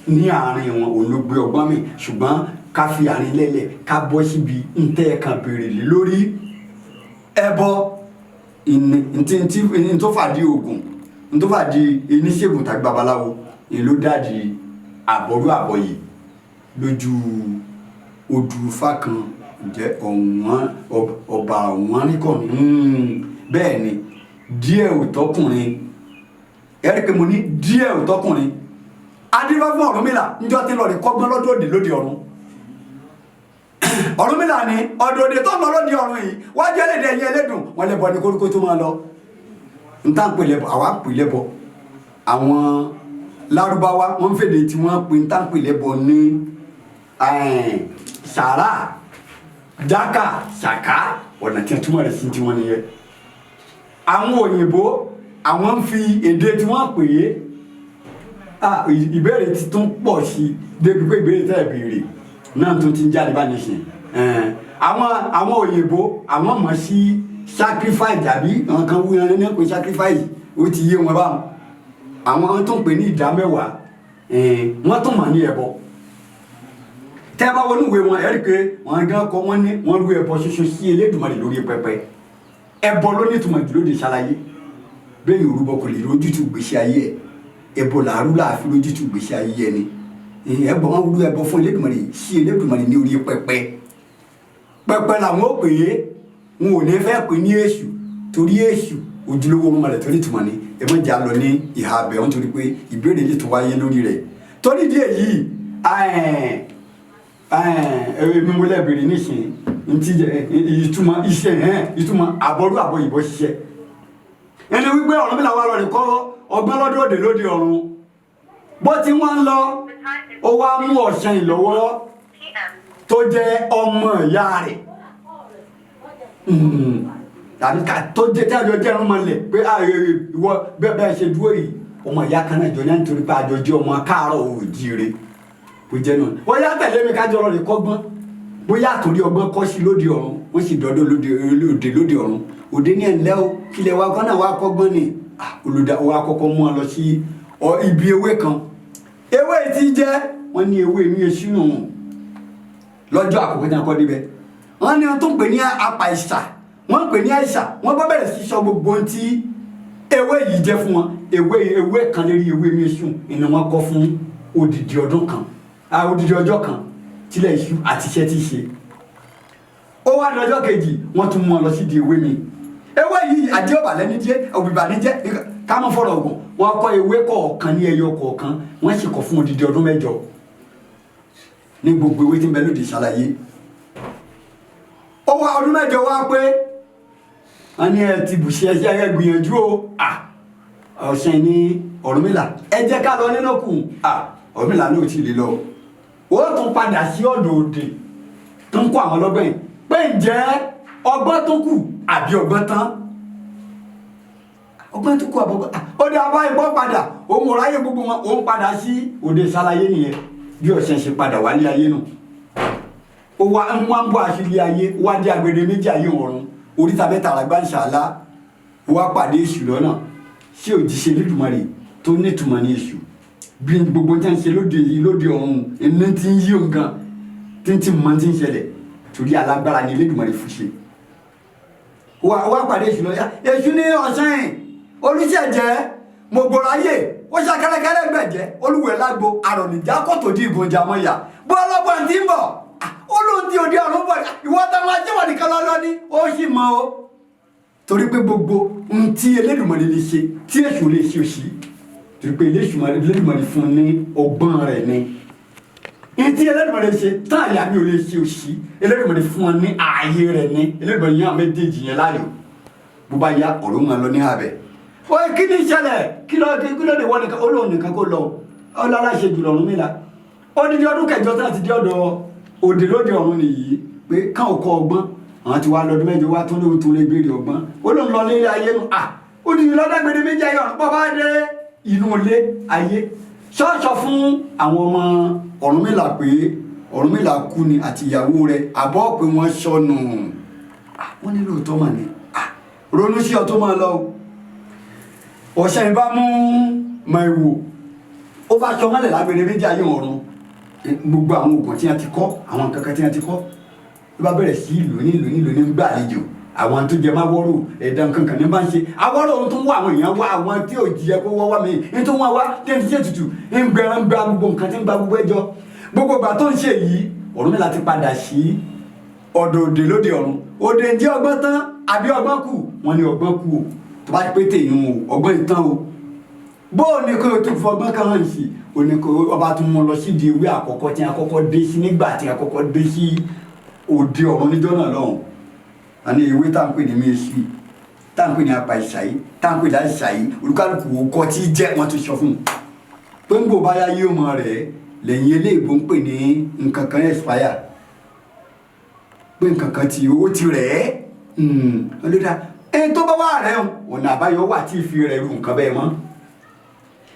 ní àárín wọn, òun ló gbé ọgbọ́n mi. Ṣùgbọ́n ká fi àárín lẹ́lẹ̀, ká bọ́ síbi ntẹ́ kan béèrè lé lórí ẹbọ ìní ntí ntí ntó fàdí oògùn, ntó fàdí oníṣègùn tàbí babaláwo, èyí ló dàdí àbọ̀rú àbọ̀yè lójú odù ifá kan jẹ́ ọ̀wọ́n ọba ọ̀wọ́n nìkan. Bẹ́ẹ̀ ni díẹ̀ ò tọkùnrin. Ẹ rí i pé mo ní díẹ̀ ò tọkùnrin. Adífá fún Ọ̀rúnmìlà níjọ́ tí ń lọ rí kọ́gbọ́n lọ́dọ̀ òde lóde ọ̀run. Ọ̀rúnmìlà ní ọ̀dọ̀ òde tó ń lọ lóde ọ̀run yìí wájú ẹlẹ́dẹ̀ ẹ̀yìn ẹlẹ́dùn wọn lẹ́bọ ní koríko tó máa lọ. N tá ń pè lẹ́bọ, àwa ń pè lẹ́bọ. Àwọn Lárúbáwá wọ́n ń fèdè tí wọ́n pè n tá ń pè lẹ́bọ ní sàrà, jákà, sàká, ọ̀nà tí wọ́n túmọ̀ rẹ̀ sí tiwọn nìyẹn. Àwọn òyìnbó àwọn ń fi èdè tí wọ́n pè é. Ìbéèrè ti tún pọ̀ sí i débi pé ìbéèrè tẹ́ ẹ̀ béèrè náà tún ti ń jáde bá ní sìn. Àwọn òyìnbó àwọn mọ̀ sí sacrifice àbí àwọn kan wúyan ní pé sacrifice, ó ti yé wọn báwọn. Àwọn tó ń pè ní ìdá mẹ́wàá, wọ́n tún mọ̀ ní ẹbọ. Tẹ́ ẹ bá wọnú ìwé wọn, ẹ rí i pé wọ́n gan kọ wọ́n ní wọ́n rú ẹbọ ṣoṣo sí Elédùmarè lórí pẹpẹ. Ẹbọ ló ní ìtumọ̀ jù lóde ṣàlàyé bẹ́ẹ̀. Yorùbá kò lè rójútu gbèsè ayé ẹ̀. Ẹbọ làárú láàfin rójútu gbèsè ayé ẹni. Ẹbọ wọn rú ẹbọ fún Elédùmarè sí Elédùmarè ní orí pẹpẹ. Pẹpẹ làwọn ò pè é, wọn ò ní fẹ́ pè ní èṣù, torí èṣù ojúlówó ọmọ rẹ̀ tó ní ìtumọ̀ ni. Ẹ má jà lọ ní ìhà abẹ́ wọn, torí pé ìbéèrè lè tó wáyé lórí rẹ̀. Torí díẹ̀ yìí, èmi mo lẹ́bìrì nísìnyí ntí ìtumọ̀ iṣẹ́ ìtumọ̀ àbọ̀rú àbọ̀ ìbọ̀ ṣiṣẹ́ ẹni wípé Ọ̀rúnmìlà wà lọ́rẹ̀ kọ́ ọgbọ́n lọ́dọ̀ òde lóde ọ̀run. Bó ti wọ́n ń lọ, ó wá mú ọ̀sán ìlọ́wọ́ tó jẹ́ ọmọ ìyá rẹ̀ tàbí ká tó jẹ́ tí àjọ jẹ́ ẹ̀rọ mọ́lẹ̀ pé ìwọ bẹ́ẹ̀ bẹ́ẹ̀ ṣe dúró yìí, ọmọ ìyá kan náà jọ ní, nítorí pé àjọ jẹ́ ọmọ káàárọ̀ oòjíire bó jẹ́ náà. Ó yá, tẹ̀lé mi kájọ lọ rè kọ́gbọ́n, bóyá àtòrí ọgbọ́n kọ́ sí lóde ọ̀run. Wọ́n sì dọ́dọ̀ lóde òde lóde ọ̀run. Òde ní ẹ̀ńlẹ́ o, kílẹ̀ wa kọ́ náà wá kọ́gbọ́n ni. Olùdá wa kọ́kọ́ mú ọ lọ sí ibi ewé kan. Ewé tí jẹ́ wọ́n ní ewé mi èṣù nù lọ́jọ́ àkọ́kọ́ tí wọ́n kọ́ débẹ̀. Wọ́n ní wọ́n tún pè ní apà ìsà, wọ́n pè ní àìsà. Wọ́n bá bẹ̀rẹ̀ sí sọ gbogbo ohun tí ewé yìí jẹ́ fún wọn. Ewé kan lérí ewé mi èṣù ni wọ́n kọ́ fún odidi ọdún kan, odidi ọjọ́ kan tílẹ̀ iṣu àti iṣẹ́ tí í ṣe. Ó wá dọjọ́ kejì, wọ́n tún mú ọ lọ sí di ewé mi. Ewé yìí àjẹ́ ọ̀bàlẹ́ ní jẹ́ òbíbà ní jẹ́ ká mọ́ fọ̀rọ̀ ògùn. Wọ́n kọ́ ewé kọ̀ọ̀kan ní ẹyọ kọ̀ọ̀kan, wọ́n sì kọ́ fún odidi ọdún 8 ní gbogbo ewé tí ń bẹ lóde ìṣàlàyé. Ó wá ọdún 8 wá pé wọ́n ní ẹ ti bùṣe ẹṣẹ́ ẹ gbìyànjú o. Ọ̀sẹ̀ ní Ọ̀rúnmìlà, ẹ jẹ́ ká lọ nínú kù. Ọ̀rúnmìlà náà ò tí ì lè lọ, ó tún padà sí ọ̀dọ̀ òde tó ń kó àwọn ọlọ́gbọ́n yìí pé ǹjẹ́ ọgbọ́n tó kù Àbí ọgbọ́n tán? Ọgbọ́n tó kù àbọ̀gbọ́n ó dé abá ìbọn padà, òun ò ráyè gbogbo wọn, òun padà sí òde ìsàlàyé nìyẹn. Bí ọ̀sẹ̀ ṣe padà wálé ayé nù, ó wá ń wá ń bọ̀ àṣírí ayé, ó wá dé agbede méjì ayé ọ̀run, oríta mẹ́ta àràgbá ń ṣàlá, ó wá pàdé èṣù lọ́nà. Ṣé òjíṣẹ́ Olódùmarè tó nítumọ̀ ní èṣù? Bí gbogbo tí ń ṣe lóde yìí, lóde ọ̀run, ẹni tí ń yí òun gan tí ń tí mọ tí ń ṣẹlẹ̀, torí alágbára ni Olódùmarè fún ṣe. Ó wá pàdé èṣù lọ́yà. Èṣù ní ọ̀sán yìí olùṣẹ̀jẹ̀ mọ̀gbọ̀rọ̀ ayé, ó ṣàkẹ́rẹ́kẹ́rẹ́ gbẹ̀jẹ́ olúwẹ̀ lágbo àrònìjà kòtò dí ìgbọ̀njà mọ́yà bó ọlọ́gbọ̀n tí ń bọ̀, olóhùn tí òde ọ̀run bọ̀, ìwọ táwọn ajíwọ̀ nìkan lọ́lọ́ ní ó sì mọ́ o, torí pé gbogbo ohun tí Elédùmarè lè ṣe tí èṣù lè ṣe òṣì, torí pé Elédùmarè fún ní ọgbọ́n rẹ̀ ni. Ohun tí Elédùmarè ṣe tán àyà mi ò lè ṣe òṣì, Elédùmarè fún ọ ní ààyè rẹ̀ ni. Elédùmarè yàn méjèèjì yẹn láàyò, bó bá yá ọ̀rọ̀ máa lọ ní abẹ. Ó kí ni ìṣẹ̀lẹ̀? Kí ló dé? Wọ́n nìkan olóhùn nìkan kó lọ ọlọ́lá ṣe jùlọ Ọ̀rúnmìlà. Odidi ọdún kẹjọ tí wọ́n ti dé ọ̀dọ̀ òde lóde ọ̀run nìyí pé káwọn kọ́ ọgbọ́n, àwọn ti wá lọ́dún mẹ́jọ wá tún lóhun tó lè béèrè ọgbọ́n, ó lóun lọ lé ayé nu à odidi lọ́dọ̀gbẹ̀dẹ̀ méjì ayé ọ̀run pọ̀ bá dé inú ilé ayé ṣọ́ọ̀ṣọ́ fún àwọn ọmọ Ọ̀rúnmìlà pé Ọ̀rúnmìlà kú ni àti ìyàwó rẹ̀, àbọ̀ pé wọ́n sọnù. Wọ́n ní lóòótọ́ mà ní ronú sí ọ tó máa lọ. Ọ̀sẹ̀ ìbá mú mọ ìwò, ó bá sọ mọ́lẹ̀ lágbèrè méjì ayé ọ̀run, gbogbo àwọn oògùn tí a ti kọ́, àwọn nǹkan kan tí a ti kọ́, ló bá bẹ̀rẹ̀ sí ìlú nílùú nílùú ní gbàlejò àwọn tó jẹ máa wọ́rò ẹ̀dá nǹkan kan ní bá ń ṣe àwọ́rò ohun tó ń wá àwọn èèyàn wá, àwọn tí ò jẹ kó wọ́ wá mi ní tó ń wá wá tí ń ṣe tutù ń gbẹran gba gbogbo nǹkan tí ń gba gbogbo ẹjọ́. Gbogbo ìgbà tó ń ṣe yìí, Ọ̀rúnmìlà ti padà sí ọ̀dọ̀ òde lóde ọ̀run. Òde ǹjẹ́ ọgbọ́n tán àbí ọgbọ́n kù? Wọ́n ní ọgbọ́n kù o, tó bá pé tèèyàn o, ọgbọ́n ìtàn o, bó o ní kó o tó fọgbọ́n kan hàn sí o ní kó ọba tó mú lọ sídìí ewé àkọ́kọ́ tí a kọ́kọ́ dé sí nígbà tí a kọ́kọ́ dé sí òde ọ̀run níjọ́ náà lọ́hùn. A ní ewé tá à ń pè ní méṣì, tá à ń pè ní apá ìṣàyí, tá à ń pè ní àìṣàyí, olúkálùkù òkọ tí jẹ́ wọ́n ti sọ fún un pé ń gbò báyá yóò mọ rẹ̀ lẹ́yìn eléèbó ń pè ní nǹkan kan expire, pé nǹkan kan ti owó ti rẹ̀ ẹ́ ọlọ́dà ẹni tó bá wà rẹ̀ ń ọ̀nà àbáyọ wà tí ì fi rẹ̀ ru nǹkan bẹ́ẹ̀ mọ́.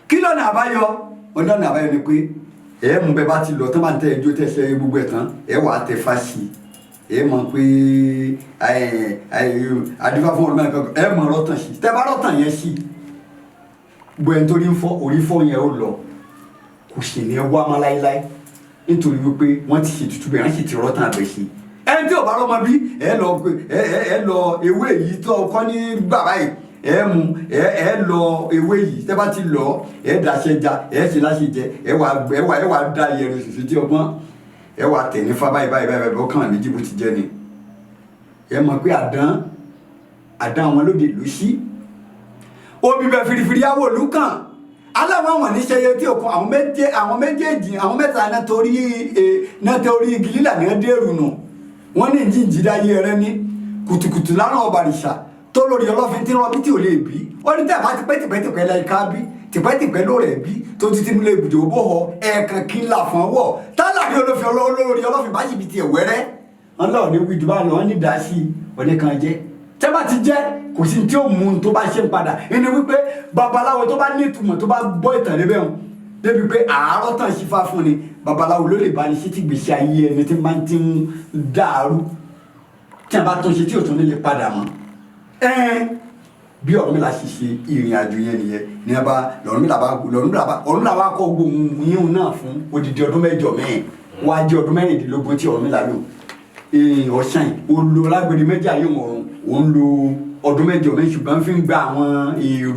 Kí lọ́nà àbáyọ? Ọ̀nà àbáyọ ni pé ẹ mú bẹ́ẹ̀ bá ti lọ tán, bá ń tẹ ẹjọ́ tẹ̀sẹ̀ gbogbo ẹ̀ tán, ẹ wà á tẹ fásì, ẹ mọ̀ pé adífá fún ọ̀rọ̀ mẹ́rin, ẹ mọ̀ rọ́tàn sí, tẹ bá rọ́tàn yẹn sí, gbogbo ẹni tó ní fọ́ orí fọ́ yẹn ó lọ, kò sì ní wá mọ́ láéláé, nítorí wípé wọ́n ti ṣètùtù bẹ́ẹ̀, wọ́n sì ti rọ́tàn àbẹ̀ sí. Ẹni tí ò bá rọ́mọ bí, ẹ lọ ẹ lọ ewé yìí tó kọ́ ní bàbá yìí, ẹ mú ẹ lọ ewé yìí, tẹ́ bá ti lọ, ẹ daṣẹ ja, ẹ ṣe láṣẹ jẹ, ẹ wà ẹ wà ẹ wà da yẹrẹ ṣoṣo tí ọgbọ́n ẹ wà tẹ̀ ní fa báyìí báyìí báyìí, ọkàn méjì bó ti jẹ ni. Ẹ mọ̀ pé àdán àdán àwọn lóde ìlú sí omi bẹ firifiri awo ìlú kan aláwọ̀ àwọn níṣẹ́yẹ tí òkun àwọn méje, àwọn méjèèjì, àwọn mẹ́ta náà torí náà torí igi lílà ní dèrò nù. Wọ́n ní jíǹjì dáyé rẹ ní kùtùkùtù lánàá ọ̀bàrìṣà tó lórí ọlọ́fin tí ń rọbí tí ò lè bí. Ó ní tẹ̀bá tipẹ́tipẹ́ lẹ́ka bí tipẹ́tipẹ́ ló rẹ̀ bí tó ti ti lè bùjò bó họ ẹ̀ẹ̀kan kí n là fún ọwọ́ tálà ní olófin olórí ọlọ́fin bá jìbìtì ẹ̀ wẹ́rẹ́. Wọn lọ́ọ̀ ní wíjú bá lọ, wọn ní dá sí oníkan jẹ́ tẹ́ bá ti jẹ́ kò sí tí ó mú un tó bá ṣe ń padà. Ẹni wípé babaláwo tó bá ní ìtumọ̀ tó bá gbọ́ ìtàn débẹ̀ wọn débi pé àárọ̀ tàn sífà fún ni, babaláwo ló lè bá ní sí ti gbèsè ayé ẹni tí máa ti ń dàrú, tí a bá tún ṣe tí ò tún ní lè padà mọ́. Bí Ọ̀rúnmìlà ṣe ṣe ìrìn àjò yẹn nìyẹn ní a bá lọ́rúnmìlà bá lọ́rúnmìlà bá Ọ̀rúnmìlà bá kọ́ gbóhùn yíhun náà fún odidi ọdún mẹ́jọ mẹ́rin, wá jẹ́ ọdún mẹ́rìndínlógún tí Ọ̀rúnmìlà lò. Ọ̀sán yìí ó lo lágbèrè méjì ayé ọ̀run, ó ń lo ọdún mẹ́jọ mẹ́rin, ṣùgbọ́n fi ń gba àwọn èrò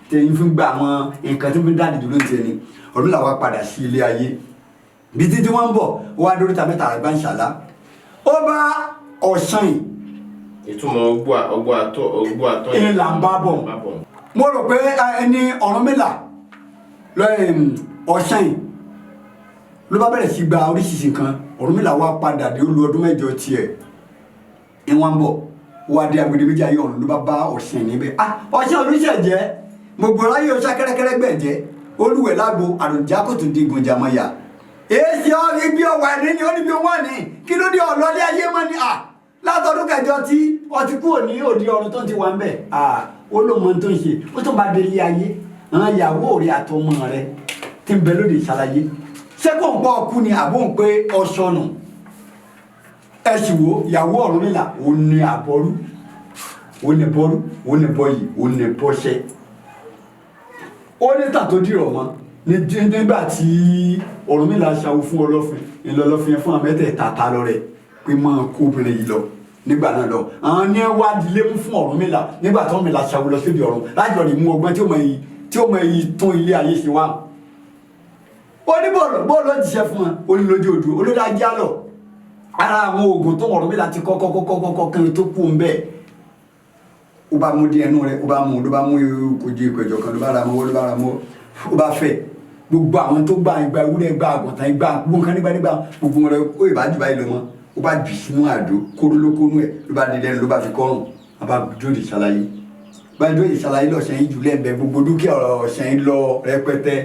tẹ̀yìn, fi ń gba àwọn nǹkan tí fi ń dáàdì dúró tiẹ̀ ni. Ọ̀rúnmìlà wá padà sí ilé ayé bí títí wọ́n ń bọ̀, ó wá dóríta mẹ́ta àgbà ń ṣàlá, ó bá ọ̀sán yìí. Ìtumọ̀ ọgbọ́ àtọ́ ọgbọ́ àtọ́ Ẹ là ń bá bọ̀. Mo rò pé ẹni Ọ̀rúnmìlà ọ̀sán yìí ló bá bẹ̀rẹ̀ sí gba oríṣiríṣi nǹkan. Ọ̀rúnmìlà wá padà dé, ó lu ọdún mẹ́jọ tiẹ̀, ní wọ́n ń bọ̀, wá dé agbede méjì ayé ọ̀run, ló bá bá ọ̀sán níbẹ̀. Ah, ọ̀sán olùṣẹ̀jẹ̀ gbogbo ráyè ọ̀sán kẹ́rẹ́kẹ́rẹ́ gbẹ̀jẹ́ olúwẹ̀ lágbo àròjà kò tún di gbọ̀njàmọ̀yà èsì ibi ọ̀wà ẹni ni ó níbi wọ́n ní kí ló dé ọ̀lọ́lé ayé mọ́ ni à Látọdún kẹjọ tí ọtí kúrò ní òdi ọ̀run tó ti wà ń bẹ̀, ó ló mọ tó ń ṣe. Ó tó bá délé ayé, àwọn ìyàwó rẹ̀ àtọmọ rẹ̀ tí ń bẹ lóde ìṣàlàyé, ṣé kò ń pọ̀ ọkú ni àbó ń pé ọṣọnù? Ẹ sì wo ìyàwó Ọ̀rúnmìlà, òun ni àbọrú, òun ni bọrú, òun ni bọyì, òun ni bọṣẹ. Ó ní tà tó dìrọ̀ mọ́ nígbà tí Ọ̀rúnmìlà ṣàwó fún Ọlọ́fin, ńlọlọ́fin fún àmẹ́tẹ̀ẹ̀ta ta lọ rẹ̀ pé máa kó obìnrin yìí lọ. Nígbà náà lọ, àwọn ní wádìí lé mú fún Ọ̀rúnmìlà nígbà tó Ọ̀rúnmìlà ṣàwó lọ síbi ọ̀run láti lọ rí mú ọgbọ́n tí ó mọ èyí tún ilé ayé ṣe wá. Ó ní bọ́ọ̀lù bọ́ọ̀lù ó jíṣẹ́ fún wọn, ó ní lójú odò olórí ajá lọ. Ara àwọn oògùn tó Ọ̀rúnmìlà ti kọ́kọ́ kọ́kọ́ kọ́kọ́ kí n tó kú ń bẹ́ẹ̀, ó bá mú díẹ̀ nú rẹ̀, ó bá mú, ló bá mú kojú ìpẹ̀jọ kan, ló bá ra mọ́wọ́, ló bá ra mọ́wọ́, ó bá fẹ́ gbogbo àwọn tó gba ìgbà ewúrẹ́, gba àgùntàn, ìgbà gbogbo nǹkan nígbà nígbà gbogbo wọn rẹ, ó ìbá jù báyìí lọ mọ́. Ó bá bì sínú àdó kóró ló kónú ẹ̀, ló bá di lẹ́nu, ló bá fi kọ́rùn. Wọ́n bá jóde ṣàlàyé, bá jóde ṣàlàyé lọ́sẹ̀ yìí jù lẹ́ẹ̀bẹ̀, gbogbo dúkìá ọ̀sẹ̀ yìí lọ rẹpẹtẹ.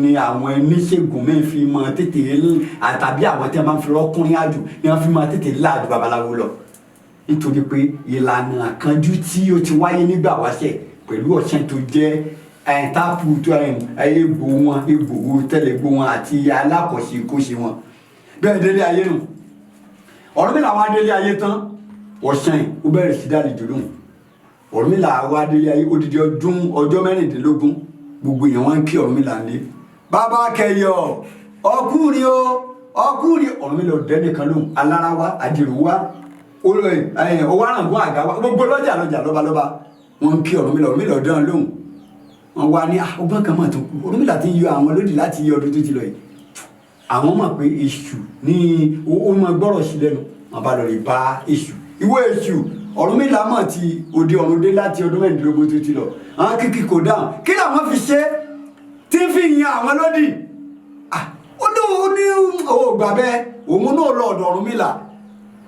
Ni àwọn oníṣègùn mẹ́rin fi mọ tètè, àtàbí àwọn tí wọ́n máa ń fi rọ́kùnrin àjò ni wọ́n fi mọ tètè láàjù babaláwo lọ, nítorí pé ìlànà àkànjú tí ó ti wáyé nígbà wáṣẹ̀ pẹ̀lú ọ̀sẹ̀ tó jẹ́ táàpù tó egbò wọn, egbò tẹ́lẹ̀gbò wọn àti alákọ̀ọ́ṣe kóṣe wọn bẹ́ẹ̀ délé ayé nù. Ọ̀rúnmìlà wá délé ayé tán, ọ̀sẹ̀ ó bẹ̀rẹ̀ sí dálejò lóhùn. Ọ̀rúnmìlà wá délé ayé odidi ọdún ọjọ́ 16, gbogbo èèyàn wọn ń kí Ọ̀rúnmìlà ńlé, bàbá kẹyọ ọkùnrin o ọkùnrin. Ọ̀rúnmìlà ọ̀dẹ́ nìkan lóhùn, alára wa, àdìrú wa, owó àràǹgó àga wa, gbogbo lọ́jà lọ́jà lọ́balọ́ba wọn ń kí Ọ̀rúnmìlà. Ọ̀rúnmìlà ọ̀dẹ́ lóhùn. Wọn wá ní ọgbọ́n kan máa tó kú. Ọ̀rúnmìlà ti ń yọ àwọn lódì láti yọ ọdún tó ti lọ yìí. Àwọn mọ̀ pé èṣù ní ó máa gbọ́rọ̀ sí lẹ́nu. Wọn bá lọ rí bá èṣù, ìwé èṣù, Ọ̀rúnmìlà mọ̀ ti òde ọ̀run dé láti ọdún 16 tó ti lọ. Àwọn kìkì kò dáhùn, kí làwọn fi ṣe tí ń fi yan àwọn lódì? Ó ní òun ní òun gbà bẹ́ẹ̀, òun náà lọ ọ̀dọ̀ Ọ̀rúnmìlà.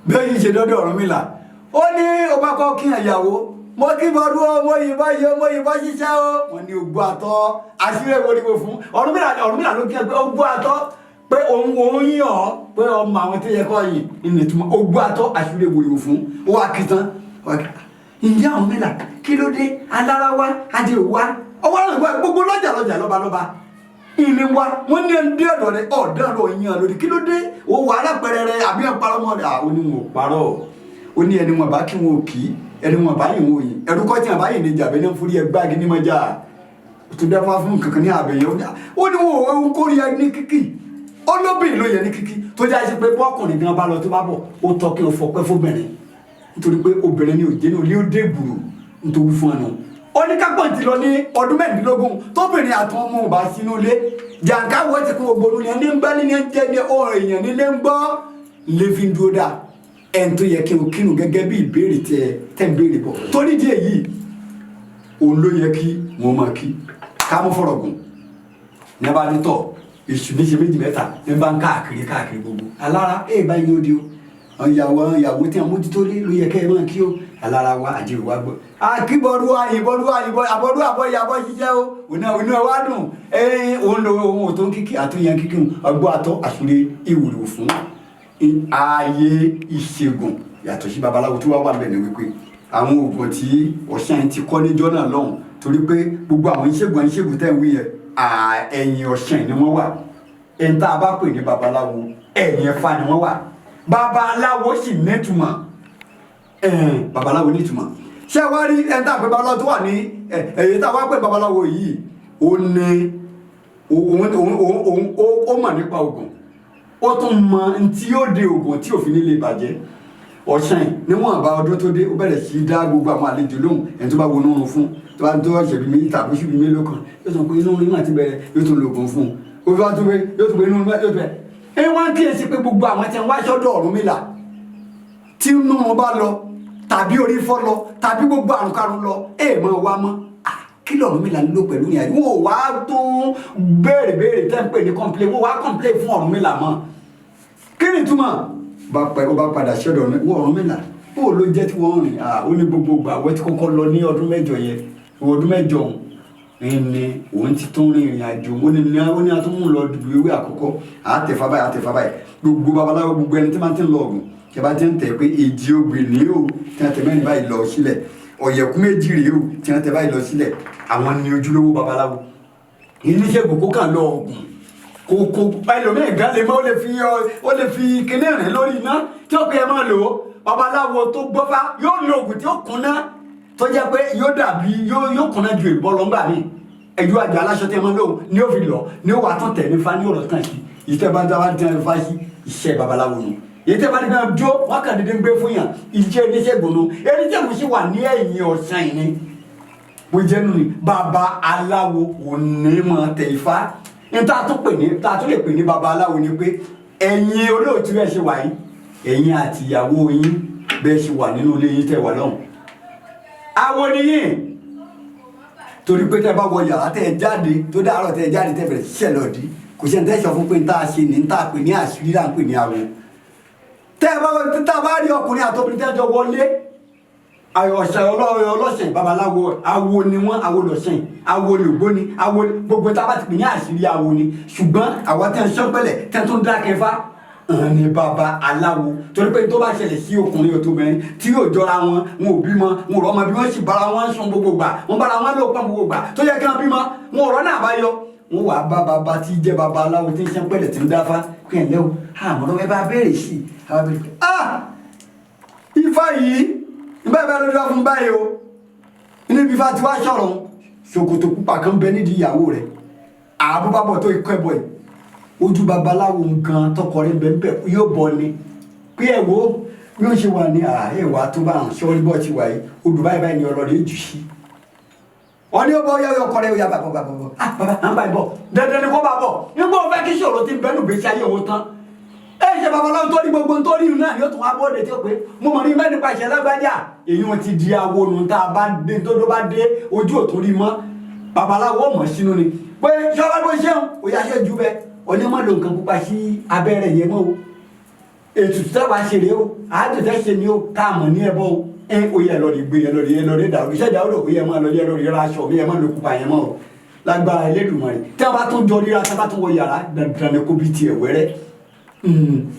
Bẹ́ẹ̀ yìí ṣe dọ́dọ̀ Ọ̀rúnmìlà, ó ní ó bá kọ́ kí ìyàwó, mo kí bọ́dún o, mo yìnbọn yìí o, mo yìnbọn ṣiṣẹ́ o. Wọ́n ní ogbó àtọ́ àṣírí ìwòrìwò fún Ọ̀rúnmìlà. Ọ̀rúnmìlà ló kí ẹ pé ogbó àtọ́, pé òun òun yìn ọ́, pé ọmọ àwọn tó yẹ kọ́ yìn ní ìtumọ̀ ogbó àtọ́ àṣírí ìwòrìwò fún. Ó wá kí tán, ǹjẹ́ Ọ̀rúnmìlà kí ló dé? Alára wá, adìrò wá, ọwọ́ rẹ̀ gbogbo lọ́jà lọ́jà lọ́balọ́ba ìní wa, wọ́n ní ẹni dé ọ̀dọ̀ rẹ̀, ọ̀dọ́ rẹ̀ yìn lórí, kí ló dé? Ó wà alápẹ̀rẹ̀ rẹ̀ àbí ọ̀parọ́ mọ́ rẹ̀? Ó ní wọn ò parọ́. Ó ní ẹni wọn bá kí wọn ò kí, ẹni wọn bá yìn wọn ò yìn, ẹrú kọ́ tí wọn bá yìn ní ìjàbẹ́ ní fúri ẹgbẹ́ agi ní mọ́jà tó dáfá fún kankan ní àbẹ̀yẹ. Ó ní wọn ò ń kórè ẹni kíkì, olóbìnrin ló yẹ ní kíkí, tó já sí pé bọ́kùnrin gan bá lọ tó bá bọ̀, ó tọ́ kí o fọpẹ́ fóbìnrin, nítorí pé obìnrin ni òjé ní olé ó dé gbùrù nítorí fún ẹnu. Ó ní kápọ̀ ti lọ ní ọdún 16, tóbìnrin àtọ́ ọmọ ò bá sínú ilé, jàǹká wọ́n ti kún gbogbo ní ẹni ń gbá ní ẹni jẹ́ ní ọ̀rọ̀ èèyàn nílé ń gbọ́ lè fi dúró dáa. Ẹni tó yẹ kí o kírun gẹ́gẹ́ bí ìbéèrè tẹ tẹ́ ń béèrè bọ̀ torí díẹ̀ yìí, òun ló yẹ kí wọ́n máa kí. Ká mú fọ̀rọ̀ gùn ní abá ní tọ̀ èṣù ní ṣe méjì mẹ́ta ní bá ń káàkiri káàkiri gbogbo alára ẹ̀ báyìí ó di o. Ìyàwó ìyàwó tí a mójútó lé ló yẹ kẹ́ ẹ máa kí o. Alára wa, àjèrò wa gbọ́ akíbọ̀dú àyìnbọ̀dú àyìnbọ̀ àbọ̀dú àbọ̀ ìyàbọ̀ ṣiṣẹ́ o. Òun náà òun náà wá dùn ẹ̀ẹ́n òun lo ohun tó ń kíkì àtúnyẹn kíkì ọgbọ́ àtọ́ àṣírí ìwúrò fún ààyè ìṣègùn yàtọ̀ sí babaláwo tó wá wà bẹ́ẹ̀ ni wípé àwọn oògùn tí ọ̀sán ti kọ́ níjọ́ náà lọ́hùn, torí pé gbogbo àwọn ìṣègùn ìṣègùn tẹ̀ ń wí yẹn, ẹ̀yìn ọ̀sán ni wọ́n wà. Ẹni tá a bá pè ní babaláwo, ẹ̀yìn ẹ̀fà ni wọ́n wà. Babaláwo sì nítumọ̀, babaláwo nítumọ̀. Ṣé wá rí ẹni tá a pè babaláwo tó wà ní ẹ̀yìn tá a wá pè babaláwo yìí, ó ní òun ó mọ̀ nípa oògùn, ó tún mọ ntí yóò de oògùn tí òfin nílé bàjẹ́. Ọ̀sán níwọ̀n bá ọdún tó dé, ó bẹ̀rẹ̀ sí í dá gbogbo àwọn àlejò lóhùn. Ẹni tó bá wọnú oorun fún tó bá tó ọ̀sẹ̀ bíi méjì tàbí oṣù bíi mélòó kan, yóò sọ pé inú oorun náà ti bẹ̀rẹ̀, yóò tún lo oògùn fún un. Ó bá tún pé yóò tún pé inú oorun yóò tún bẹ̀rẹ̀. Ẹ wá ń kíyèsí pé gbogbo àwọn tí wọ́n wá sọ́dọ̀ Ọ̀rúnmìlà, tí inú wọn bá lọ tàbí orí fọ́ lọ tàbí gbogbo àrùn karùn lọ, ẹ mọ̀ wá mọ́ kí l'Ọ̀rúnmìlà ń lò pẹ̀lú yẹn. Wọn ò wá tún béèrè béèrè tẹ́ ń pè ní complain, wọn wá complain fún Ọ̀rúnmìlà mọ́. Kí ni túmọ̀ bá pẹ́ ó bá padà sọ́dọ̀ Ọ̀rúnmìlà, bó ló jẹ́ tí wọ́n rìn? Ó ní gbogbo ìgbà wọ́n ti kọ́kọ́ lọ ní ọdún 8 yẹn, ọdún 8 òun ni òun ti tún rin ìrìn àjò. Ó ní atúmù lọ dùbò ewé àkọ́kọ́ àtẹ̀fà báyìí àtẹ̀fà báyìí. Gbogbo babaláwo, gbogbo ẹni tí máa ti ń lọ ọ̀gùn Tí a bá ti ń tẹ̀ pé èjì ogbè ní o, tí wọ́n tẹ mẹ́rin báyìí lọ sílẹ̀, ọ̀yẹ̀kú méjì rèé o, tí wọ́n tẹ báyìí lọ sílẹ̀, àwọn ni ojúlówó babaláwo. Oníṣègùn kó kàn lọ ọ̀gùn kò ẹlòmíì gan lè mọ, ó lè fi kíní rìn lórí iná tí ó pé ẹ máa lò ó. Babaláwo tó gbọ́fá yóò lo oògùn tí ó kúnná, tó jẹ́ pé yóò dàbí yóò kúnná ju èlùbọ́ lọ ńgbà míì. Ẹ̀jú àjọ aláṣọ tí ẹ máa lò ní ó fi lọ ní ó wà tán tẹ̀ ní fa ní ọ̀rọ̀ tán sí. Ìtẹ́ bá dáwà tẹ́ fa sí, iṣẹ́ babaláwo nù. Èyí tẹ́ bá ní ká jó wọn kàn dédé ń gbé fún yàn, iṣẹ́ oníṣègùn nù. Oníṣègùn sì wà ní ẹ̀yìn ọ̀sán yìí ni bó jẹ́ nù ni bàbá aláwo ò ní mọ̀ tẹ̀ ifá. Ní tá a tún pè ní, tá a tún lè pè ní bàbá aláwo ni pé ẹ̀yin olóòtú ẹ̀ ṣe wà yìí, ẹ̀yin àti ìyàwó yín bẹ́ẹ̀ ṣe wà nínú ilé yín tẹ̀ wà lọ́hùn, awo ni yín. Torí pé tẹ́ bá wọ yàrá tẹ́ ẹ jáde tó dáàárọ̀, tẹ́ ẹ jáde tẹ́ bẹ̀rẹ̀ ṣiṣẹ́ lọ́ọ̀dí, kò sí ẹni tẹ́ sọ fún pé n tá a ṣe ní n tá a pè ní àṣírí là ń pè ní awo. Tẹ́ ẹ bá wọ, tá a bá rí ọkùnrin àtobìnrin tẹ́ jọ wọlé ọ̀sẹ̀ ọlọ́sẹ̀, babaláwo awo ni wọ́n, awo lọ́sẹ̀, awo lògbóni, awo gbogbo tá a bá ti pè ní àṣírí awo ni. Ṣùgbọ́n àwa tẹ́ ń sọ́pẹ̀lẹ̀ tẹ́ tó ń dákẹ́ fá hàn ní baba aláwo, torí pé tó bá ṣẹlẹ̀ sí ọkùnrin òtóbìnrin tí yóò jọra wọn, wọn ò bímọ, wọn ò rọ́mọ bí wọ́n sì bára wọn sùn gbogbo gbà, wọn bára wọn lò pọ́n gbogbo gbà, tó yẹ kí wọ́n bímọ, wọn ò rọ́nà àbáyọ, wọn wàá bá baba tí jẹ́ baba aláwo tí ń sẹ́pẹ̀lẹ̀ tí ń dáfá pé ẹ̀ lẹ́wọ̀ àmọ́ ẹ bá béèrè sí i, àwọn béèrè pé ah, ifá yìí bẹ́ẹ̀ bẹ́ẹ̀ ló dá fún báyìí o, níbi ifá tí wàá sọ̀rọ̀ ṣòkòtò pupa kan bẹ nídìí ìyàwó rẹ̀, àbúbábọ̀ tó ikọ́ ẹ̀bọ̀ yìí, ojú babaláwo nǹkan tọkọ rẹ̀ bẹ́ẹ̀ bẹ́ẹ̀ yóò bọ̀ ni pé ẹ wo bí ó ṣe wà ní àìwá tó bá hàn sọ́rí bọ́ ti wà yìí, odò báyìí báyìí ni ọlọ́rẹ̀ jù sí. Wọ́n ní ó bọ́ yọ ọkọ rẹ̀ ó yà bàbá bàbá bọ̀, ah bàbá à ń bá ẹ bọ̀, dandan ni kó bá bọ̀ nígbà ó fẹ́ kí ṣòro ti bẹ́ẹ̀ nù gbèsè ayé òun tán. Ẹ ṣe babaláwo tó ní gbogbo nítorí ìlú náà ni ó tún wá bóde tí ó pé mo mọ̀ ní mẹ́rin nípa ìṣẹ̀lẹ̀ lágbájá, èyí wọn ti di awo nù. Tá a bá dé tó bá dé ojú òtún rí mọ́, babaláwo mọ̀ sínú ni pé ṣọlá bó ṣeun ó yá ṣe jù bẹ́ẹ̀, ọ̀ní má lo nǹkan pupa sí abẹ́rẹ́ yẹn mọ́ o, ètùtù táwa ṣe rèé o, àádùn tẹ́ ṣe ni o, tá a mọ̀ ní ẹbọ o, ẹ ó yẹ lọ́ọ́ rí gbé ẹ lọ́ọ́ rí ẹ lọ́ọ́ rí dàrú iṣẹ́ dàrú ó yẹ máa lọ rí ẹ lọ́ọ́ rí ra aṣọ mi ẹ má lo pupa yẹn mọ́ o. Lágbára Elédùmarè, tí a bá tún jọ ríra, tí a bá tún wọ yàrá, dandan ni kó bí tiẹ̀ wẹ́rẹ́.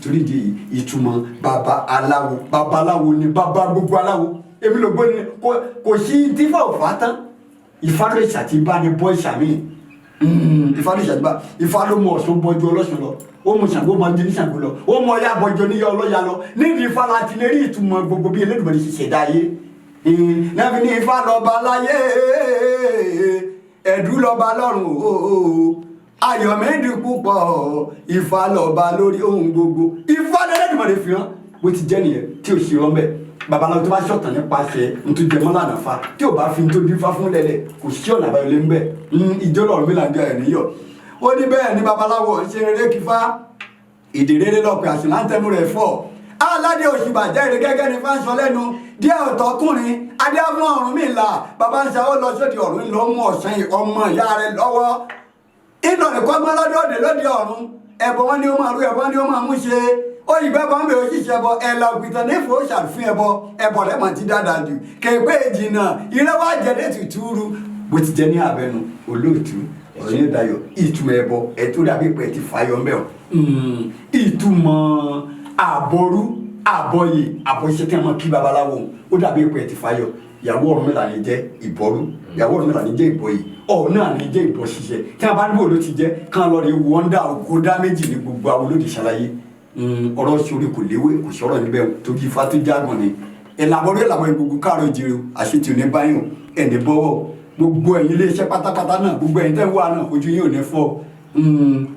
Torí di ìtumọ̀ baba aláwo, babaláwo ni baba gbogbo aláwo, èmi ló gbóni kò sí tí fà ò fà tán. Ifá ló ṣàtìbá ni bọ́ ìṣàmì, Ifá ló ṣàtìbá, Ifá ló mọ Ọ̀ṣun bọjú ọlọ́ṣun lọ, ó mọ Ṣàngó bọjú ní Ṣàngó lọ, ó mọ Ọya bọjú níyà ọlọ́ya lọ. Nídìí Ifá láti lè rí ìtumọ̀ gbogbo bí Elédùmarè ṣe ṣẹ̀dá ayé. Náà fi ní Ifá lọ́ba láyé, ẹ̀dú lọ́ba lọ́run ooo, ayọ̀mẹ́dì púpọ̀, Ifá lọ́ba lórí ohun gbogbo. Ifá lẹ́lẹ́dùmarè fi hàn bó ti jẹ́ nìyẹn tí ò ṣe rán bẹ́ẹ̀. Babaláwo tó bá ṣọ̀tàn nípasẹ̀ ntújẹmọ́ lànà fa tí ò bá fi tó dífá fún lẹ́lẹ̀, kò sí ọ̀nà àbáyọ lé ń bẹ̀. Ìjọ lọ́rùn mi là ń jẹ ẹ̀ níyọ̀. Ó ní bẹ́ẹ̀ ni babaláwo ń ṣe rere kífá ìdè rere lọ́pẹ́ àṣìlá ń tẹnu rẹ̀ fọ́ aládé òṣùbàjẹ́ èrè gẹ́gẹ́ ní fáńsọ lẹ́nu díẹ̀ ọ̀tọ́kùnrin adé fún Ọ̀rúnmìlà bàbá ń ṣàwọ́ lọ sóde ọ̀run ló mú ọ̀sán ọmọ ìyá rẹ̀ lọ́wọ́ ìlọrin kọ́gbọ́n lọ́dọ̀ òde lóde ọ̀run ẹ̀bọ wọn ni ó máa rú ẹ̀bọ ni ó máa mú ṣe òyìnbó ẹbọ ń bẹ òṣìṣẹ́ ẹbọ ẹ̀là òpìtàn nífò ṣàfihàn ẹbọ ẹbọ rẹ̀ mọ̀ ti dáadáa jù kèpé jìnnà ìrẹ́wà jẹ́dẹ́ tuturu bó ti jẹ́ ní abẹnú olóòtú ọ̀rọ̀ yẹn dayọ̀. Ìtumọ̀ ẹbọ ẹ̀ tó dàbí pé ẹ ti fàyọ ń bẹ̀ ọ́ ìtumọ̀ àbọrú àbọyè àbọ̀ṣe tí a máa kí babaláwo ó dàbí pé ẹ ti fàyọ. Ìyàwó Ọ̀rúnmìlà ní jẹ́ ìbọrú, ìyàwó Ọ̀rúnmìlà ní jẹ́ ìbọyè, ọ̀ náà ní jẹ́ ìbọ ṣiṣẹ́ tí a bá níbò ló ti jẹ́ kán lọ rí wọ́ndà ògódá méjì ní gbogbo àwọn olódì ṣàlàyé. Ọ̀rọ̀ sórí kò léwé kò sọ̀rọ̀ níbẹ̀ torí ifá tó jágàn ni ìlàbọ̀rú ìlàbọ̀ gbogbo káàrọ̀ ìjìrò àṣetì òní báyìí ẹ̀ní bọ́wọ́ gbogbo ẹ̀yin iléeṣẹ́ pátápátá náà, gbogbo ẹ̀yin tẹ́ ń wà náà, ojú yín ò ní fọ́.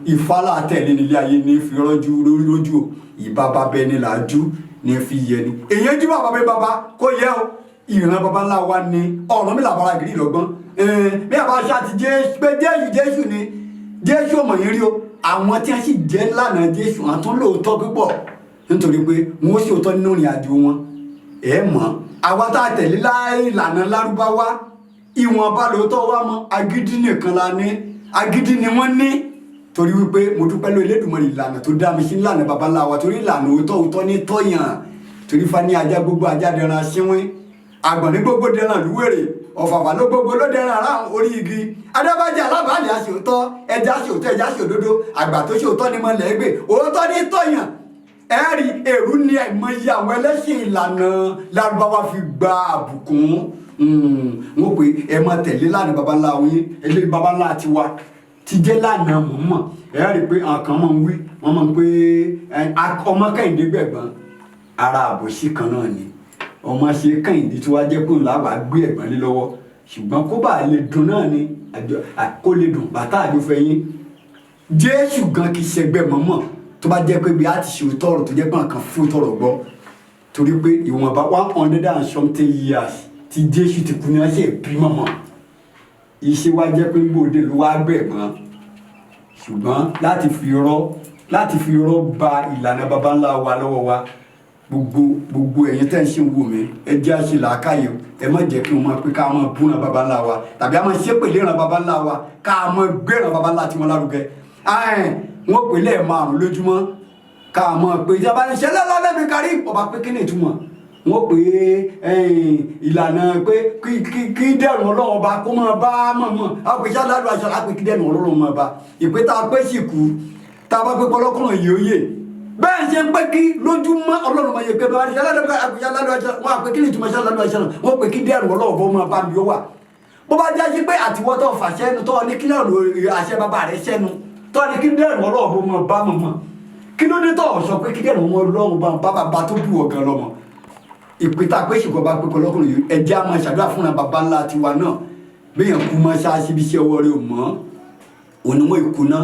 Ìfálà tẹ̀lé nílé ayé ní fi rọ́jú lójú o, ìbá bàbá ẹni làájú ní fi yẹ ni èyàn jú bàbá bẹ bàbá kó yẹ o. Ìran bàbá ńlá wa ni Ọ̀rúnmìlà bàrà gírí lọ́gbọ́n bí àbá ṣá ti jẹ́ pé Jésù Jésù ni Jésù ọmọ yín rí o, àwọn tí wọ́n sì jẹ́ lánàá Jésù àwọn tó ń lóòótọ́ púpọ̀ nítorí pé wọ́n sì òótọ́ nínú ìrìn àjò wọn. Ẹ mọ̀ àwa tá a tẹ̀lé láì ìlànà lárúbáwá ìwọ̀nba lóòótọ́ wa mọ́, agídí nìkan la ní, agídí ni wọ́n ní. Torí wípé mo dúpẹ́ lórí Elédùmarè ìlànà tó dá mi sí ìlànà baba ńlá wa, torí ìlànà òótọ́ òótọ́ ní tọ́yàn. Torí fa ní ajá gbogbo ajá dẹran síwín, àgbọ̀n ní gbogbo dẹran lúwèrè, ọ̀fàfà ló gbogbo ló dẹran ará orí igi, adábàjẹ́ alábàálẹ̀ aṣòótọ́, ẹja aṣòótọ́, ẹja aṣòdodo, àgbà tó ṣòótọ́ ni mọ̀lẹ́ gbé, òótọ́ ní tọ́yàn. Ẹ̀rí èrú ni àìmọye àwọn ẹlẹ́sìn ìlànà Lárúbáwá fi gba àbùkún. Wọ́n pè ẹ máa tẹ̀lé lánàá baba ńlá yín, eléyìí baba ńlá tiwa ti jẹ́ lánàá mọ̀ọ́mọ̀. Ẹ rí i pé àwọn kan máa ń wí, wọ́n máa ń pé ọmọ Kẹ́hìndé gbẹ̀gbọ́n, ara àbòsí kan náà ni. Ọmọ ṣe Kẹ́hìndé tí wàá jẹ́ pé ńlá wàá gbé ẹ̀gbọ́n lé lọ́wọ́, ṣùgbọ́n kó bàa lè dùn náà ni kó lè dùn bàtà àjọfẹ́ yín. Jésù gan kì í ṣẹgbẹ́ mọ́mọ́, tó bá jẹ́ pé bí a ti ṣe òótọ́ ọ̀rọ̀, tó jẹ́ pé nǹkan fún tọ̀rọ̀ gbọ́, torí pé ìwọ̀nba 100 and something years tí Jésù ti kú ní wọ́n ṣe bí mọ́mọ́. Iṣẹ́ wa jẹ́ pé gbòde ló wá gbẹ̀gbọ́n, ṣùgbọ́n láti fi irọ́ ba ìlànà baba ńlá wa lọ́wọ́ wa. Gbogbo ẹ̀yin tẹ́ ń ṣe wò mí, ẹ jẹ́ àṣẹ làákàyè o. Ẹ má jẹ́ kí wọ́n máa pé ká máa búra baba ńlá wa tàbí a máa ṣépè léran baba ńlá wa, ká máa gbéran baba ńlá tiwọn lárugẹ. Wọ́n pè lẹ́ẹ̀márùn lójúmọ́, ká máa pè ìjọba ní ṣẹlẹ̀ lálẹ́ kárí ọba pé kí ni ìtumọ̀ wọ́n pè é? Ìlànà pé kí dẹ̀rùn Ọlọ́run ọba kó máa bá mọ̀mọ́ àwọn pè ṣáà ládùn àṣà àpè kí dẹ̀rùn Ọlọ́run máa bá ìpè tá a pé sì kú, tá a bá pé pọlọ́kùnrin yìí ó yè bẹ́ẹ̀ ṣe ń pé kí lójúmọ́ Ọlọ́run máa yẹ pé bá ṣe ládùn àpè ṣáà ládùn àṣà wọ́n àpè kí ni ìtumọ̀ ṣáà ládùn àṣà? Wọ́n pè kí dẹ̀rùn Ọlọ́run bọ́ máa bá mi ó wà. Bó bá jẹ́ sí pé àtiwọ́ tó fàṣẹ ẹnu tó ní kí lẹ́rù àṣẹ bàbá rẹ̀ sẹ́nu tó ní kí dẹ̀rùn Ọlọ́run bó máa bá mọ̀mọ́, kí ló dé tó sọ pé kí dẹ̀rùn Ọlọ́run bá bàbá tó bù ọ̀ gan lọ́mọ? Ìpè tá a pé ṣùgbọ́n bá pé kọlọ́kùnrin yìí, ẹjẹ́ á máa ṣàdúrà fúnra bàbá ńlá tiwa náà. Béèyàn kú mọ́ṣáláṣí, bí iṣẹ́ ọwọ́ rẹ̀ ò mọ́, òníwọ̀n ìkùnà.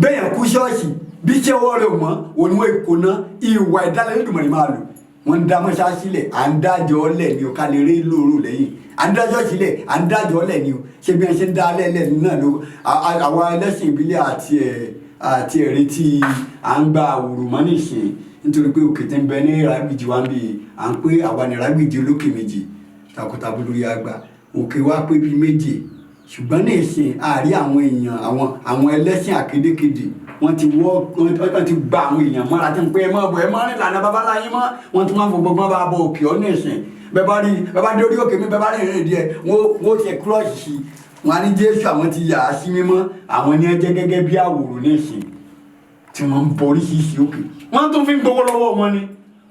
Béèyàn kú ṣọ́ọ̀ṣì, bí iṣẹ́ ọwọ́ rẹ̀ ò mọ́, òníwọ̀n ìkùnà. Ìwà ìdálẹ́ lódùmọ̀rì máa lò. Wọ́n ń dá mọ́ṣáláṣí lẹ̀, à ń dájọ́ lẹ̀ ní o, ká lè rí lóòrò lẹ́yìn. À ń dájọ́ sílẹ̀, à ń dájọ́ lẹ̀ ní o. Ṣé bí wọ́n ṣe ń dá lẹ́lẹ̀ náà ló àwa ẹlẹ́sìn ìbílẹ̀ àti ẹ̀rí tí à ń gba àwòrán mọ́ nìsín, nítorí pé òkè tí ń bẹ ní Ìrágbìjí wa ń bì, à ń pé àwa ní Ìrágbìjí olókè méjì takọtabo lórí àgbà, òkè wa pé bíi méje. Ṣùgbọ́n ní ìsìn àárí àwọn èèyàn, àwọn ẹlẹ́sìn àkédékedè, wọ́n ti wọ́, wọ́n ti gba àwọn èèyàn mọ́ra tí ń pé ẹ mọ́ bọ̀, ẹ mọ́ rìn lànà babaláyé mọ́. Wọ́n tún máa ń fọ gbọ́ngbọ́n bá bọ òkè ọ́ ní ìsìn. Bẹ́ẹ̀ bá rí, bẹ́ẹ̀ bá dé orí òkè mi, bẹ́ẹ̀ bá rí ìrìn díẹ̀, wọ́n ti kúrọ́ọ̀sì sí wọn á ní Jésù àwọn ti yà á sí mímọ́. Àwọn ní ẹ jẹ́ gẹ́gẹ́ bí àwòrán ní ìsìn tí wọ́n ń bọ oríṣiríṣi òkè, wọ́n tún fi ń gbowó lọ́wọ́ wọn ni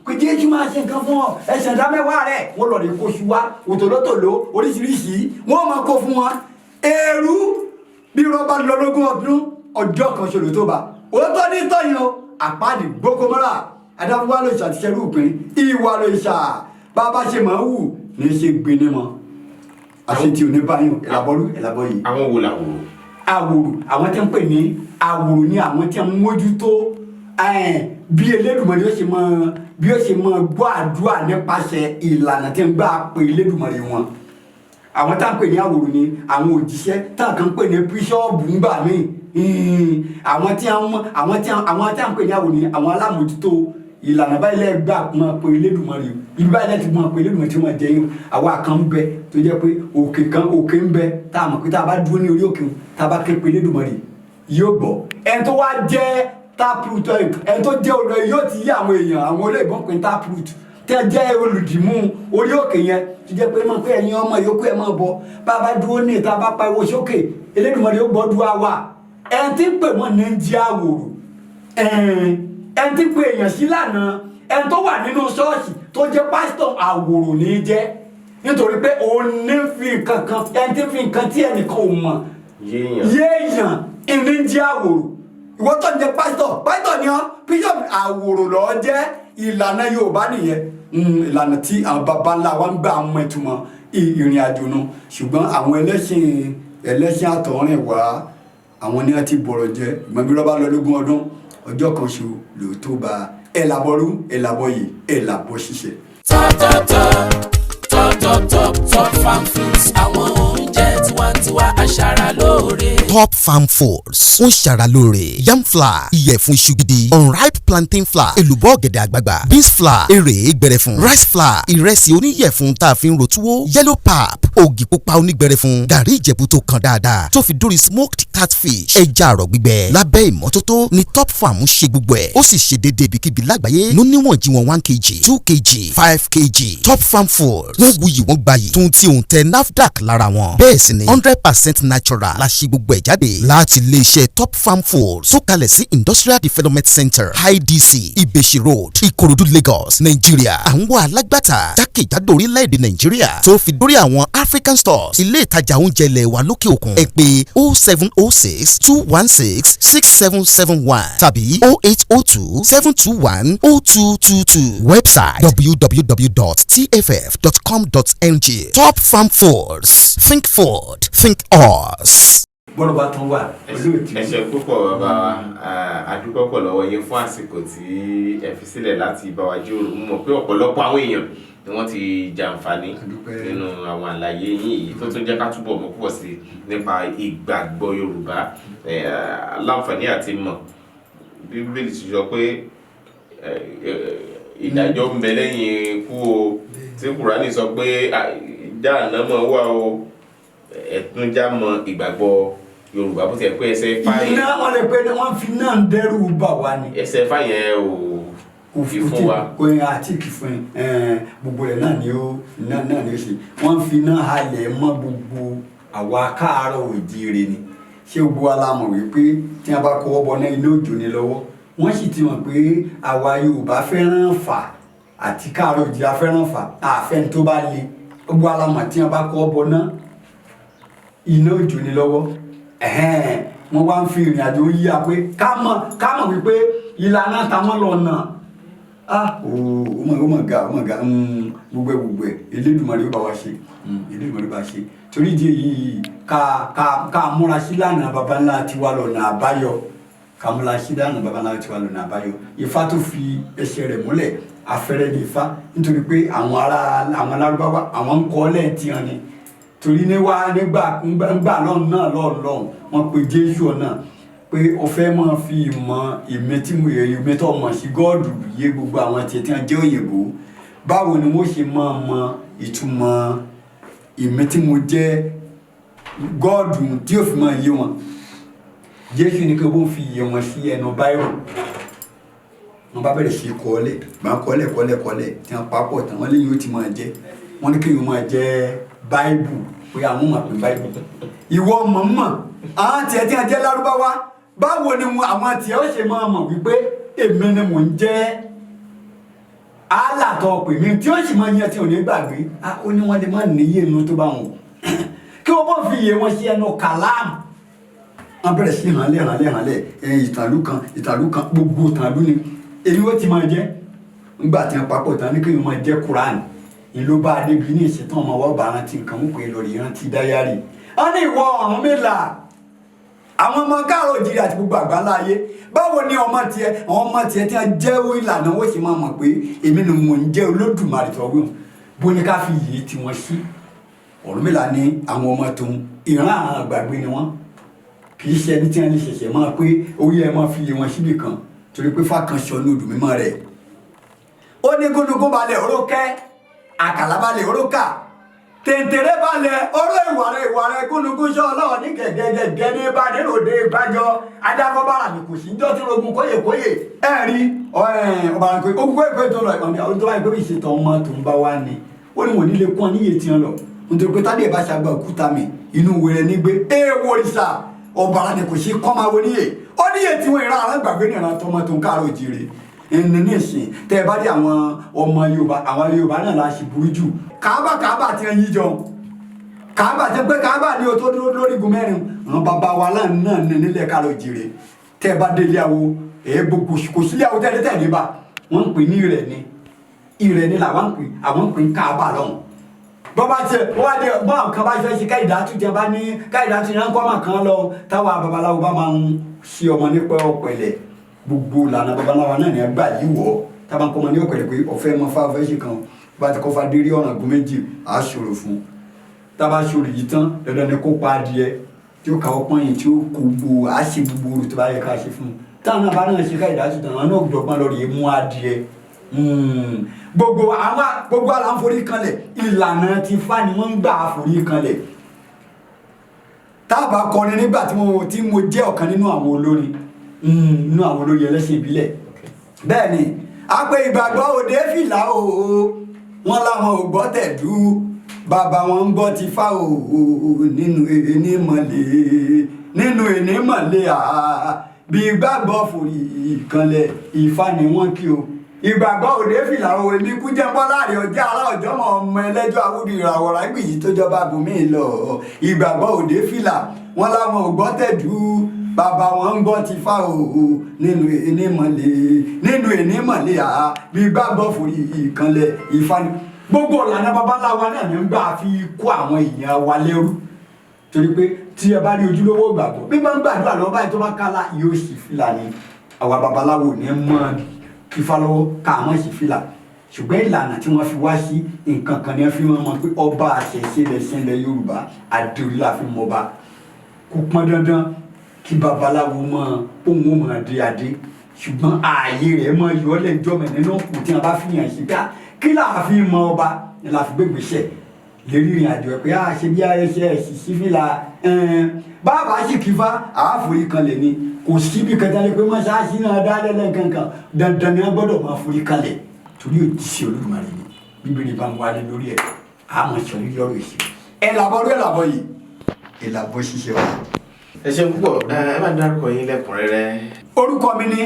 kò Jésù máa ṣe nǹkan fún ọ. Ẹsẹ̀ ìdá mẹ́wàá rẹ̀, wọ́n lọ rí kóṣù wá òtòlótòló oríṣiríṣi, wọ́n máa kó fún wọn. Èrú bí rọ́bà lọ́lọ́gún ọdún, ọjọ́ kan ṣòro tó bá òótọ́ ní tọ́yìn o. Àpáàdì gbókòmọ́ra adáfúwá ló ṣàtìṣẹ́rù ìpín ìwà ló ṣà bàbá ṣe máa ń wù ní ṣe gbin ní mọ́ àṣetì òní báyìí. Ẹ̀làbọ̀rú ẹ̀làbọ̀ yìí. Àwọn wo làwòrò? Àwòrò, àwọn tí ń pè ní àwòrò ní àwọn tí ń mójútó bí Elédùmarè ó ṣe mọ, bí ó ṣe mọ gbọ́ àdúrà nípasẹ̀ ìlànà tí ń gbà pé Elédùmarè wọn. Àwọn tá à ń pè ní àwòrò ni àwọn òjíṣẹ́ tá à kàn ń pè ní bíṣọ́ọ̀bù ńgbà míì. Àwọn tí à ń pè ní àwòrò ni àwọn alámòjútó ìlànà báyìí lẹ́gbàá máa pe Elédùmarè o, ibi báyìí lẹ́tì máa pe Elédùmarè tí wọ́n jẹ yín o. Àwa kan ń bẹ tó jẹ́ pé òkè kan, òkè ń bẹ tá a mọ̀ pé tá a bá dúró ní orí òkè, tá a bá ké pe Elédùmarè, yóò gbọ́. Ẹni tó wá jẹ́ taproot, ẹni tó jẹ́ olóyè, yóò ti yí àwọn èèyàn, àwọn olóyìnbó ń pè ní taproot, tẹ́ jẹ́ olùdìmú orí òkè yẹn, tó jẹ́ pé mọ̀ pé ẹ̀yin ọmọ yòókù ẹ̀ máa bọ̀, bá a bá dúró ní ìta, bá pariwo sókè, Elédùmarè yóò gbọ́ dúró wa. Ẹni tí ń pè wọ́n ní jẹ́ àwòrò, ẹni tí ń pè èèyàn sí lànà, ẹni tó wà nínú ṣọ́ọ̀ṣì tó jẹ́ pásítọ̀, àwòrò ní jẹ́, nítorí pé òun ní fi nǹkan kan, ẹni tí ń fi nǹkan tí ẹnìkan ò mọ̀ yéèyàn. Yéèyàn ìní jẹ́ àwòrò. Ìwọ tó ń jẹ́ pásítọ̀, pásítọ̀ ni ọ́, bíṣọ̀pù, àwòrò lọ́ọ́ jẹ́. Ìlànà Yorùbá nìyẹn. Ìlànà tí àwọn baba ńlá wa ń gbà mọ ìtumọ̀ ìrìn àjò nu. Ṣùgbọ́n àwọn ẹlẹ́sìn àtọ̀rìn wá, àwọn ni wọ́n ti bọ̀rọ̀ jẹ́. Ìgbọ́n bí rọ́bà lọ lógún ọdún, ọjọ́ kan ṣo lò tó bá ẹ̀ làbọ̀rú, ẹ̀ làbọ̀ yìí, ẹ̀ làbọ̀ ṣiṣẹ́. Top top top top top top Top Farm Foods, àwọn oúnjẹ tiwantiwa, aṣara lóore. Top Farm Foods ń ṣara lóore: yam flour, ìyẹ̀fun iṣu gidi, unripe plantain flour, èlùbọ́ ọ̀gẹ̀dẹ̀ àgbagbà, beans flour, èrè gbẹrẹfun, rice flour, ìrẹsì oníyẹ̀fun tá a fi ń ro túwó, yellow pap, ògì pupa onígbẹrẹfun, gàrí Ìjẹ̀bú tó kan dáadáa, tó fi dórí smoked catfish, ẹja àrọ̀ gbígbẹ lábẹ́ ìmọ́tótó ni Top Farm ń ṣe gbogbo ẹ̀. Ó sì ṣe déédéé ibikíbi lágbàáyé ló níwọ̀n jí wọn: 1 kg, 2 kg, 5 kg. Top Farm Foods, wọ́n wuyì, wọ́n gbayì, tún tí òun tẹ NAFDAC lára wọn. Bẹ́ẹ̀ sì ni. 100% natural la ṣe gbogbo ẹ̀ jáde láti iléeṣẹ́ Top Farm Foods tó kalẹ̀ sí Industrial Development Center, IDC, Ìbèṣì Road, Ìkòròdú, Lagos, Nàìjíríà. À ń wá alágbàtà jákèjádò orílẹ̀-èdè Nàìjíríà tó fi dórí àwọn African stores, ilé ìtajà oúnjẹ ilẹ̀ wa lókè òkun. Ẹ pè 07062166771 tàbí 08027210222. Website www.tff.com.ng. Top Farm Foods, think food, think us. Bọ́lọ̀ bá tán wà olóòtú. Ẹ ṣé púpọ̀, bàbá wa. A dúpẹ́ pọ̀ lọ́wọ́ yín fún àsìkò tí ẹ fi sílẹ̀ láti bá wa jíròrò. Mo mọ̀ pé ọ̀pọ̀lọpọ̀ àwọn èèyàn ni wọ́n ti jàǹfààní A dúpẹ́. nínú àwọn àlàyé yín yìí tó tún jẹ́ ká túbọ̀ mọ̀ púpọ̀ sí nípa ìgbàgbọ́ Yorùbá. Láǹfààní àti mọ̀ bí Bíbélì ti sọ pé ìdájọ́ ń bẹ lẹ́yìn ikú o, tí Kùránì sọ pé jáànámọ̀ wà o. Ẹ̀tún já mọ ìgbàgbọ́ Yorùbá bó ti ẹ̀ pé ẹsẹ̀ fáyẹn Iná wọn lè pe ní wọn fi náà ń dẹ́rù bà wá ni. Ẹsẹ̀ fáyẹn ò Kò fi fún wa. Kò yẹn àti kì fún ẹ. Gbogbo rẹ̀ náà ni ó náà ni ó ṣe wọ́n fi náà halẹ̀ mọ́ gbogbo àwa káàárọ̀ òjíire ni. Ṣé gbogbo wa la mọ̀ wípé tí wọ́n bá kọwọ́ bọ náà, iná òjò ni lọ́wọ́? Wọ́n sì ti mọ̀ pé àwa Yorùbá fẹ́ràn fà àti káàárọ̀ òjíire fẹ́ràn fà àfẹ́ni tó bá le. Gbogbo wa la mọ̀ tí wọ́n bá kọwọ́ bọ náà, iná òjò ni lọ́wọ́. Ẹ̀hẹ́n, wọ́n wá ń fi ìrìn àjò yíya pé ká mọ̀ wípé ìlànà táwọn lọ náà, ah, ooo, ó mọ̀ ga, ó mọ̀ ga. Gbogbo ẹ̀ Elédùmarè ó bá wa ṣe. Elédùmarè ó bá wa ṣe. Torí ìdí èyí, ká múra sí lánàá baba ńlá tiwa lọ́nà àbáyọ. Ká múra sí lánàá baba ńlá tiwa lọ́nà àbáyọ. Ifá tó fi ẹsẹ̀ rẹ̀ múlẹ̀, afẹ́rẹ́ ní Ifá, nítorí pé àwọn ará àwọn Lárúbáwá, àwọn ń kọ́ lẹ́ẹ̀tì hàn ni. Torí níwá nígbà ńgbà lọ́hùn náà lọ́hùn lọ́hùn, wọ́n pe Jésù ọ̀nà pé o fẹ́ máa fi ìmọ̀ ìmí tí mo yẹ ìmí tó mọ̀ sí gọ́ọ̀dù yé gbogbo àwọn tiẹ̀ tí wọ́n jẹ́ òyìnbó. Báwo ni wọ́n ṣe máa mọ ìtumọ̀ ìmí tí mo jẹ́ gọ́ọ̀dù tí yóò fi máa yé wọn? Jésù ní kí wọ́n fi iye wọn sí ẹnu báírò. Wọ́n bá bẹ̀rẹ̀ sí í kọ́lẹ̀ gbà, kọ́lẹ̀ kọ́lẹ̀ kọ́lẹ̀ tí wọ́n papọ̀ tán, wọ́n léyìn ó ti máa jẹ́. Wọ́n ní kí wọ́n máa jẹ́ báíbù, pé àwọn máa pè báíbù. Ìwọ mọ̀mọ́ àwọn tiẹ̀ tí wọ́n jẹ́ Lárúbáwá, báwo ni àwọn tiẹ̀ ó ṣe máa mọ̀ wípé èmi ni mò ń jẹ́ Allah tó pè mí, tí ó sì máa yẹn tí ò ní gbàgbé? Ó ní wọ́n lè má níyè inú tó bá wọn kí wọ́n bọ́ fi iye wọn sí ẹnu kàlámù. Wọ́n bẹ̀rẹ̀ sí hànlẹ̀ hànlẹ̀ hànlẹ̀ ẹ̀ ìtàlù kan, ìtàlù kan, gbogbo ìtàlù ni èyí ó ti máa jẹ́. Nígbà tí wọ́n papọ̀ tán, ní kí wọ́n máa jẹ́ Quran. Ìlú bá a débi ní ìṣètò ọmọ wa bá rántí nǹkan mú pé lórí rántí diary. Wọ́n ní ìwọ Ọ̀rúnmìlà, àwọn ọmọ káàrọ̀ òjìrì àti gbogbo àgbáńlá ayé, báwo ni ọmọ tiẹ̀, àwọn ọmọ tiẹ̀ tí wọ́n jẹ́ ìlànà wọ́n sì máa mọ̀ pé èmi ni mò ń jẹ́ Olódùmarè tó wíwọ̀n? Bó ní ká fi yìí tí wọ́n sí. Ọ̀rúnmìlà ní àwọn ọmọ tóun ìran àwọn àgbàgbé ni wọ́n, kì í ṣe ẹni tí wọ́n lè ṣẹ̀ṣẹ̀ máa pé orí ẹ máa fi yé wọn síbì kan, torí pé fákan sọ ní odù mímọ́ rẹ̀. Ó ní gúnugún balẹ̀ orókẹ́, àkàlà balẹ̀ orókà, tẹ̀ǹtẹ̀rẹ̀ balẹ̀ oró, ìwàrẹ̀ ìwàrẹ̀ gúnugún sọ ọlọ́ọ̀ ní gẹ̀gẹ̀gẹ̀gẹ̀ ní ìbániròde ìbájọ́ adáfọ́bára mi kò sí ń jọ́ tí rogun kóyèkóyè ẹ rí ọba ogun kóyèkóyè tó lọ ìpàdé ọdún tó bá yẹ pé ìṣètò ọmọ tó ń bá wá ni. Ó ní wọn nílé kún ọ níyè tí wọn lọ, nítorí pé tádé ìbá ṣàgbà òkúta mi inú wẹrẹ nígbé èèwọ̀ òrìṣà ọ̀bàrà ni kò sí kọ́ máa wo níyè. Ó níyè tí wọ́n ìran àwọn gbàgbé ní ìran tọmọ tó ń káàró jire ẹni ní ìsìn. Tẹ ẹ bá dé àwọn ọmọ Yorùbá, àwọn Yorùbá náà la ṣì burú jù. Káábà, káábà tí wọ́n yí jọ, káábà tí pé káábà ní o tó dúró lórí igun mẹ́rin, àwọn bàbá wa náà ní nílẹ̀ káàró jire. Tẹ ẹ bá délé awo ẹ gbogbo kò sílé awo tẹ́lẹ̀ tẹ́lẹ̀ bá wọ́n ń pè ní ìrẹ̀ ni, ìrẹ̀ ni làwọn ń pè, àwọn ń pè ní káábà lọ́hùn. Bọ́bá tiẹ̀ wọ́n wá dé bọ́ àwọn kan bá fẹ́ ṣe káyìdá tún tiẹ̀ bá ní káyìdá tún yẹn kọ́ mà kàn lọ. Táwa babaláwo bá máa ń ṣe ọmọ nípa ọ̀pẹ̀lẹ̀, gbogbo ìlànà babaláwo náà ní ẹgbà yìí wọ̀. Tábà ń kọ́ ọmọ ní ọ̀pẹ̀lẹ̀ pé ọ̀fẹ́ mọ fáwọn fẹ́ ṣe kan, bá ti kọ́ fa dérí ọ̀ràn gún méjì, á ṣòro fún un. Tábà ṣòro yìí tán, dandan ni kó pa adìẹ tí ó kàwọ́ pọ́nyìn tí ó kó gbó, á ṣe gbogbo orò tó bá yẹ ká ṣe fún un. Táwọn náà bá náà ṣe káyìdá tún tàn, àwọn náà dọ̀gbọ́n lọ rèé mú adìẹ. Gbogbo àwọn gbogbo àlà ń forí kanlẹ̀, ìlànà ti fá ni wọ́n ń gbà forí kanlẹ̀. Táàbà kọrin nígbà tí mo jẹ́ ọ̀kan nínú àwọn olórin, nínú àwọn olórin ẹlẹ́sìn ìbílẹ̀, bẹ́ẹ̀ ni a pé ìgbàgbọ́ òde fìlà o, wọ́n láwọn ò gbọ́ tẹ̀dú. Bàbá wọn ń gbọ́ ti fá o nínú ẹni mọ̀lẹ́, nínú ẹni mọ̀lẹ́ àá bí gbàgbọ́ forí ìkànlẹ̀, Ifá ni wọ́n kí o. Ìgbàgbọ́ òde fìlà o. Èmi kú jẹ́ bọ́ láàrin ọjà ará ọjọ́ mọ́ ọmọ ẹlẹ́jọ́ awúdí ìràwọ̀ rágbìyí tó jọba bùnmí lọ. Ìgbàgbọ́ òde fìlà, wọn láwọn ò gbọ́ tẹ̀dú. Bàbá wọn ń gbọ́ ti fá o nínú ẹni mọ̀lẹ́, nínú ẹni mọ̀lẹ́ àá bí gbàgbọ́ forí ìkànlẹ̀, Ifá ni. Gbogbo ọ̀làna babaláwa náà ní gbà fi kó àwọn èèyàn wa lẹ́rú, torí pé tí ẹ bá rí ojúlówó gbàgbọ́, bí bá ń gbàdúrà lọ́wọ́ báyìí, tó bá kálá, yóò sì fìlà ni. Àwa babaláwo ní mọ́ kífá lọ́wọ́ ká mọ́ sí fìlà, ṣùgbọ́n ìlànà tí wọ́n fi wá sí nǹkan kan ní wọ́n fi mọ̀ pé ọba àṣẹṣe lẹ̀sìn ilẹ̀ Yorùbá, àdéhùn la fi mọ̀ ọba. Kò pọn dandan kí babaláwo mọ òun ó mọ̀ dé adé, ṣùgbọ́n ààyè rẹ̀ mọ yọ̀ọ́lẹ̀ jọmọ̀ nínú òkú tí wọ́n bá fi hàn sí ká kí làá fi mọ ọba ni la fi gbégbèsè lérí ìrìn àjò ẹ pé a ṣe bí ayẹṣẹ ẹsì sífìlà bàbá sì kífá àáforí kanlẹ̀ ni. Kò síbi kẹta lè pé mọ́ṣáláṣí náà dálẹ́lẹ̀ kankan, dandan ni wọ́n gbọ́dọ̀ máa forí kanlẹ̀ torí òjíṣẹ́ Olódùmarè ni. Bíbélì bá ń wálé lórí ẹ̀, àmọ́ sọ ní lọ́rọ̀ èsì ẹ̀ làbọ̀ rí, ẹ̀ làbọ̀ yìí, ẹ̀ làbọ̀ ṣiṣẹ́ wa. Ẹ ṣeun púpọ̀. Ẹ máa dárúkọ yín lẹ́kùnrẹ́rẹ́. Orúkọ mi ni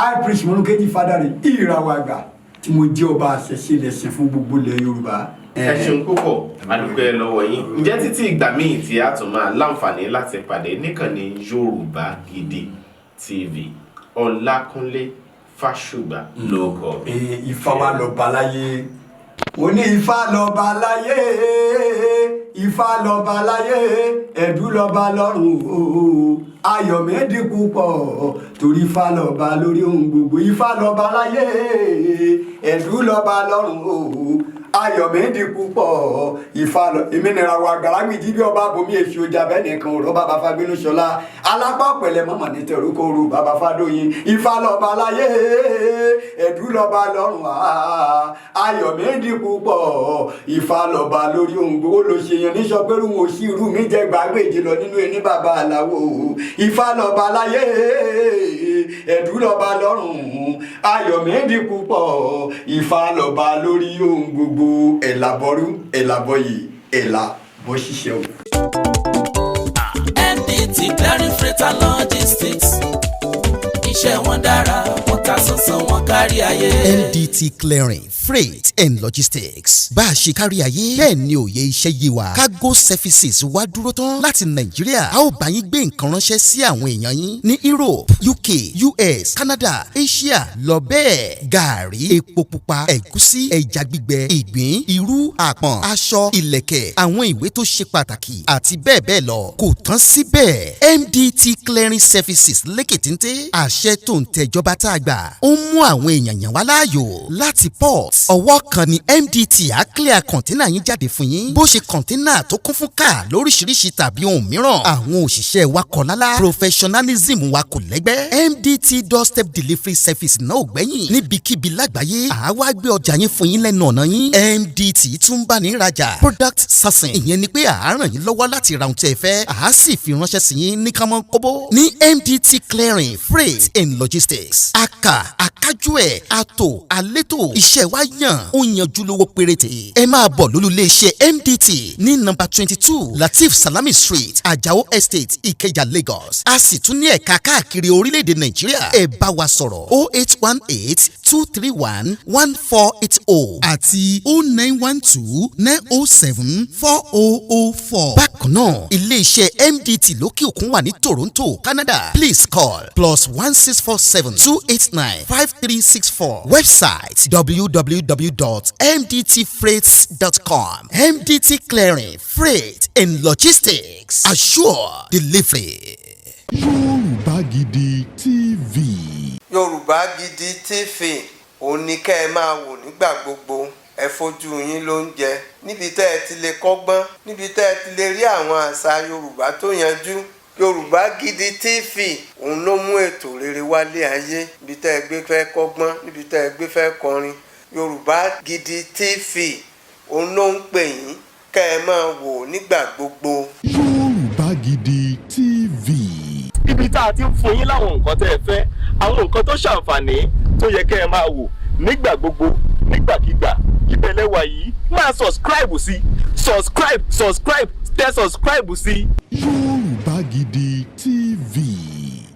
High Priest Mọ́núkẹ́jì Fádàrẹ Ìràwọ̀ Àgbà, tí mo jẹ́ ọba àṣẹṣe lẹ̀sìn fún gbogbo ilẹ̀ Yorùbá. Ẹ ṣeun púpọ̀, a dúpẹ́ lọ́wọ́ yín. Ǹjẹ́ títí ìgbà míì tí a tún máa láǹfààní láti pàdé níkànnì Yorùbá Gidi TV, Ọlákúnlé Fásùgbà ló kọ mi. Ifá wa lọ́ba láyé. Mo ní Ifá lọ́ba láyé, Ifá lọ́ba láyé, ẹ̀dú lọ́ba lọ́run o. Ayọ̀ mi dínkù pọ̀ torí Ifá lọ́ba lórí ohun gbogbo. Ifá lọ́ba láyé, ẹ̀dú lọ́ba lọ́run o. Ayọ̀ mi dínkù pọ̀, Ifá lọ. Èmi nira wa gbàràgbìjì bí ọba bomi èsì ọjà bẹ́ẹ̀ nìkan òró bàbá Fagbínú Ṣọlá alápá pẹ̀lẹ́ mọ́mọ́ ní tẹ̀rúkọrú bàbá Fádóyin. Ifá lọ́ba láyé, ẹ̀dú lọ́ba lọ́run, ayọ̀ mi dínkù pọ̀, Ifá lọ́ba lórí ohun gbogbo. Ló ṣe yan níṣọ pé irú wọn ò sí irú mi jẹ́ gbàgbéjì lọ nínú ẹni bàbá aláwo. Ifá lọ́ba láyé, ẹ̀dú lọ́ba lọ́run, ayọ̀ mi dínkù pọ̀, Ifá lọ́ba lórí ohun gbogbo. Ẹ̀làbọ̀rú, ẹ̀làbọ̀yì, ẹ̀là bọ́ ṣiṣẹ́ o. MDT Clearing Freight and Logistics, iṣẹ́ wọn dára, wọ́n ta sánsán, wọn kárí ayé. MDT Clearing Freight and Logistics, bá a ṣe kárí ayé bẹ́ẹ̀ ni òye iṣẹ́ yé wa. Cargo services wá dúró tán láti Nàìjíríà. A ó bá yín gbé nǹkan ránṣẹ́ sí àwọn èèyàn yín ní Europe, UK, US, Canada, Asia lọ bẹ́ẹ̀. Gàárì, epo pupa, ẹ̀gúsí, ẹja gbígbẹ, ìgbín, irú, àpọ̀n, aṣọ, ìlẹ̀kẹ̀, àwọn ìwé tó ṣe pàtàkì àti bẹ́ẹ̀ bẹ́ẹ̀ lọ. Kò tán síbẹ̀, MDT Clearing Services lékè téńté. Àṣẹ tó ń tẹjọba tá a gbà ó ń mú àwọn èèyàn yàn wá láàyò láti port. Ọwọ́ kan ni MDT á clear container yín jáde fún yín, bó ṣe container tó kún fún káà lóríṣiríṣi tàbí ohun mìíràn. Àwọn òṣìṣẹ́ wa kọ̀ lálá, professionalism wa kò lẹ́gbẹ́. MDT doorstep delivery service náà ò gbẹ́yìn. Níbikíbi lágbàáyé, àwa gbé ọjà yín fún yín lẹ́nu ọ̀nà yín. MDT tún bá ní rajà, product sourcing, ìyẹn ni pé àá ràn yín lọ́wọ́ láti ra ohun tí ẹ fẹ́, àá sì fi ránṣẹ́ sí yín ní kánmọ́ kóbó. Ní MDT Clearing Freight and Logistics, aka akájú ẹ̀ àtò àlétò, iṣẹ́ wa yàn, ó yanjú, lówó péréte. Ẹ máa bọ̀ lólú iléeṣẹ́ MDT ní nọ́mbà 22 Lateef Salami Street, Ajao Estate, Ìkẹjà, Lagos. A sì tún ní ẹ̀ka káàkiri orílẹ̀-èdè Nàìjíríà. Ẹ bá wa sọ̀rọ̀ 08182311480 àti 09129074004. Bákan náà, iléeṣẹ́ MDT lókè òkun wà ní Toronto, Canada. Please call +16472895364. Website www.mdtfreights.com. MDT Clearing Freight and Logistics, assure delivery. Yorùbá Gidi TV. Yorùbá Gidi TV, òun ni kẹ́ ẹ máa wò nígbà gbogbo. Ẹ fojú yín ló ń jẹ níbi tẹ́ ẹ ti lè kọ́gbọ́n, níbi tẹ́ ẹ ti lè rí àwọn àṣà Yorùbá tó yanjú. Yorùbá Gidi TV, òun ló mú ètò rere wálé ayé. Níbi tẹ́ ẹ gbé fẹ́ kọ́gbọ́n, níbi tẹ́ ẹ gbé fẹ́ kọrin, Yorùbá Gidi TV, òun ló ń pè yín kẹ́ ẹ máa wò nígbà gbogbo. Yorùbá Gidi TV. Ibi tá a ti ń fún yín láwọn nǹkan tẹ́ ẹ fẹ́, àwọn nǹkan tó ṣàǹfààní tó yẹ kẹ́ ẹ máa wò nígbà gbogbo, nígbàkigbà. Ibẹ̀ lẹ́wà yìí, máa subscribe sí, subscribe, subscribe, tẹ subscribe sí. Yorùbá